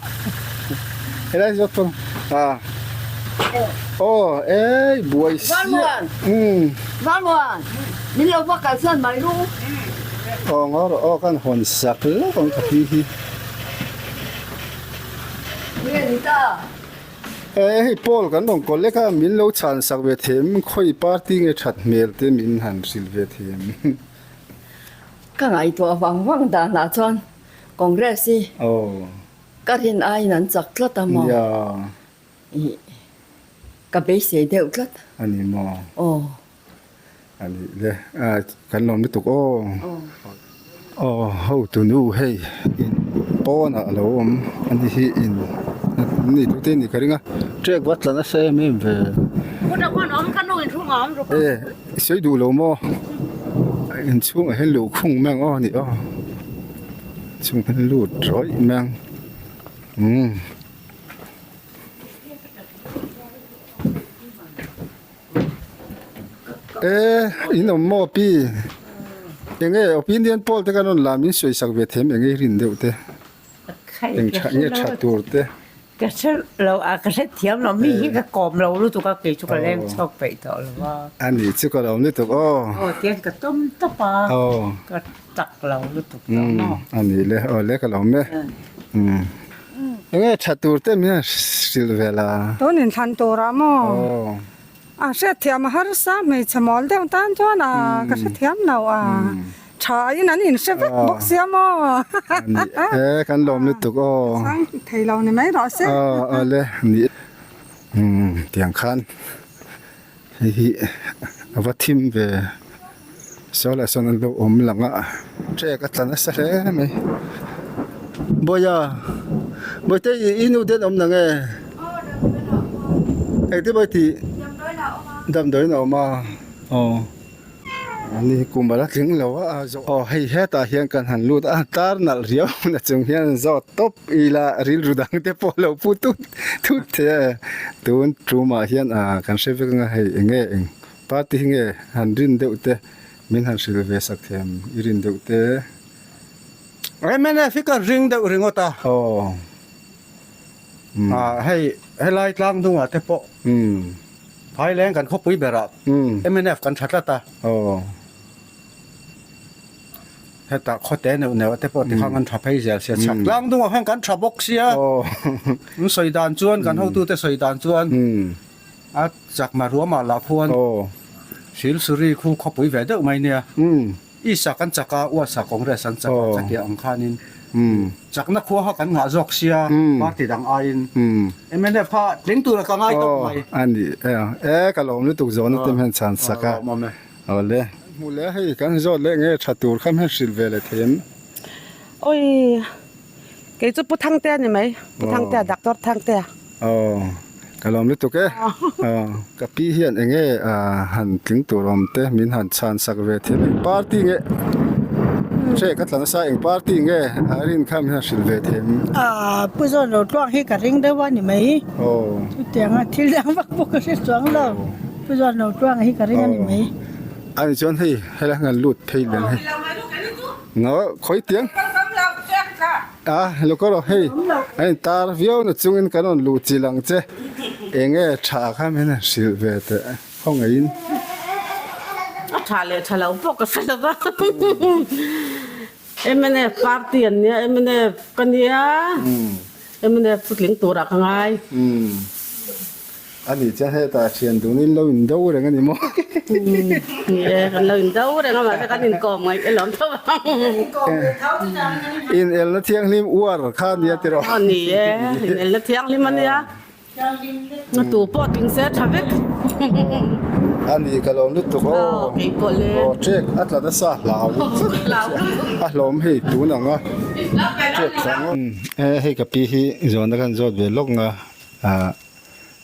S1: helai zawt pawn a aw ei buai
S16: siah umm Vanmuan min lo va kalsan mai ru
S1: aw ngaw rawh aw kan hawn sak lawk ang ka pi hi. E hei Paul kan rawn kawl lek a, min lo chhan sak ve thei em? Khawi party nge that hmel te min han hrilh ve thei em?
S16: Ka ngaihtuah vang vang danah chuan Congress hi ka rin aiin an chak tlat a maw? Ih ka beisei deuh tlat.
S1: A ni maw?
S16: Aw.
S1: A nih le a kan lawm lutuk aw. Aw hotu nu hei in pawnah a lo awm a ni hi in ni tute a nih ka ring a trek va tla nasa em em ve. E i sawi duh lo maw inchhungah hian luhkhung mai ang aw a ni aw inchhungah hian lut rawih mai ang umm. E in awm maw pi enge opinion poll te kan rawn la min sawi sak ve them enge i rin deuh te eng tha enge tha tur te.
S13: Ka hre lo a ka hre thiam lo mi hi ka kawm lo lutuk a kei chu ka leng chhuak peih tawh lo a.
S1: A ni chu ka lo awm lutuk aw.
S13: Aw tiang ka tum tawp a ka chak lo lutuk tawh maw.
S1: A ni le aw le ka lo awm e. Enge tha tur te min han hrilh ve la.
S15: Tun inthlan turah maw?
S1: Aw.
S15: A hriatthiam a harsa hmeichhe mawl deuh tan chuan a ka hrethiam lo a tha in an inhre vek bawk sia maw.
S1: Ni e kan lawm lutuk aw.
S15: Chang thei lo ni mai rawh se.
S1: Aw aw le ni umm tiang khan hei hi a va thim ve saw lah sawn an lo awm lang a trek a tla nasa hle mai Bawiha Bawihte i nu te an awm nang e. Engtin maw i tih? Damdawiin a awm a aw ani hi kum ala tling lo a aw hei hetah hian kan han lut a tar nalh riau na chung hian zawt tawp ila rilru dang te pawh lo pu tut thut thei a tun tumah hian ah kan hre vek anga hei eng nge eng party hi nge han rin deuh te min han hrilh ve sak thiam i rin deuh te.
S22: Mnf hi ka ring deuh ringawt a.
S1: Aw.
S22: Ah hei helai tlang hnungah te pawh Phaileng kan khawpui berah mnf kan tha tlat a. Hetah khawte neuh neuh te pawh tikhan kan tha phei zel sia chhak tlang hnungah khan kan tha bawk sia. An sawi dan chuan kan hotute sawi dan chuan a chakma ruamah lah khuan Silsuri khu khawpui ve deuh mai nia. East ah kan chak a, West ah Congress an chak a, chutiang ang khanin chakna khua kha kan ngah zawk sia party dang aiin mnf kha tling tura ka ngai tawp mai.
S1: A ni e, e ka lawm lutuk zawhna te hian chhan sak a, awle. Hmu leh a hei kan zawt leh nge tha tur kha hmel hrilh ve leh thei em?
S9: Oi kei chu Pu Thangtea ni mai, Pu Thangtea, Doctor Thangtea.
S1: Aw ka lawm lutuk e. Aw ka pi hian enge han tling tur awm te min han chhan sak ve thei eng party nge hre ka tla nasa eng party nge a rin kha min han hrilh ve thei em?
S4: Aaa Pu Zawn Rotluang hi ka ring deuh a ni mai.
S1: Aw.
S4: Chutianga thil dang vak pawh ka hre chuang lo. Pu Zawn Rotluang hi ka ring a ni mai.
S1: Ani chuan hei helai han lut phei leh hei. Ngaw khawi tiang. A lo ka rawh hei a in tar viau na chungin kan rawn luh chilh ang che eng nge tha kha min han hrilh ve teh khawngaihin.
S7: A tha leh tha lo pawh ka hre lo va mnf party an nia mnf ka nia mnf chu tling turah ka ngai.
S1: A nih chuan hetah thian dunin lo in do reng a ni maw?
S7: Ni e, kan lo in do reng a mahse kan inkawm ngaih e lawm tho ang.
S1: In elna thianghlim uar kha a nia tiraw?
S7: Aw ni e, in elna thianghlim a nia. A tu pawh tling se tha vek.
S1: A nih ka lawm lutuk aw.
S7: Aw kei pawh le.
S1: Aw trek a tla nasa hlau a hlawm hei tun ang a trek tla ngawt. Hei ka pi hi zawhna kan zawt ve lawk nga.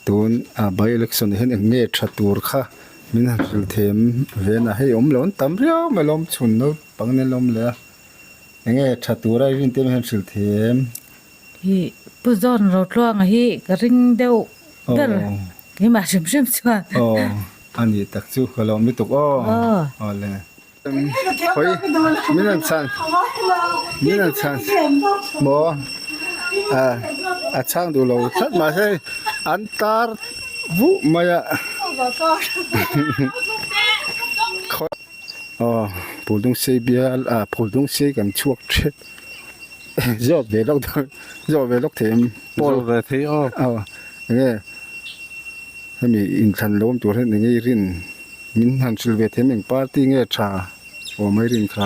S1: Tun a by election ah hian eng nge tha tur kha min han hrilh them ve na hei awm lo an tam riau mai lawm chhun naupang nen lawm leh a eng nge tha tur a rin te hian hrilh them.
S10: Hi Pu John Rotluanga hi ka ring deuh ber keimah hrim hrim chuan.
S1: Aw a ni tak chu ka lawm lutuk aw awle. Khawi min an chhan min an chhan maw a chhang duh lo tlat mahse an tar vuh mai a khawi aw phul dung sei bial ah phul dung sei kan chhuak tep zawt ve lawk dawn zawt ve lawk thei em
S3: pawl ve thei aw
S1: aw enge hemi inthlan lo awm tur hian enge i rin. Min han hrilh ve them eng party nge tha awm mai rin kha.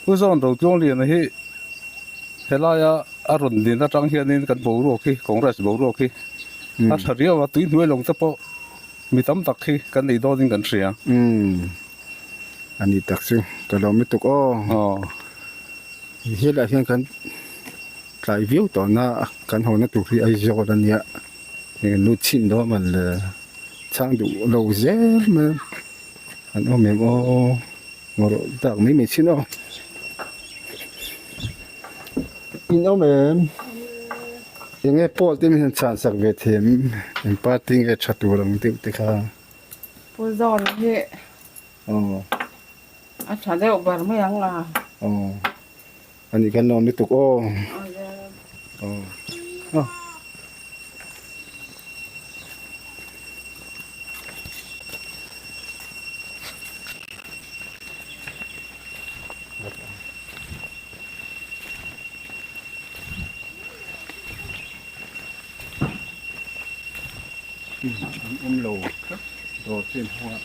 S3: Pu Zawn Rotluangliana hi helaia a rawn din atang hianin kan boruak hi Congress boruak hi a tha riau a, tui hnuai lawng te pawh mi tam tak hi kan nei dawnin kan hria.
S1: Umm a ni tak chu ka lawm lutuk aw.
S3: Aw.
S1: Helaiah hian kan tlai viau tawhna kan hawna tur hi Aizawl a nia, lut chhin dawn man le. Chhang duh lo zel mai a an awm em aw ngawrh dak mai mai chin aw in awm em eng nge pawl te min han chhan sak ve thei em eng party nge tha tur ang deuh te kha
S2: Pu Zawn hi
S1: aw
S2: a tha deuh ber mai ang a
S1: aw ani kan lawm lutuk aw aw aw. An awm lo tlat dawr chin ho a.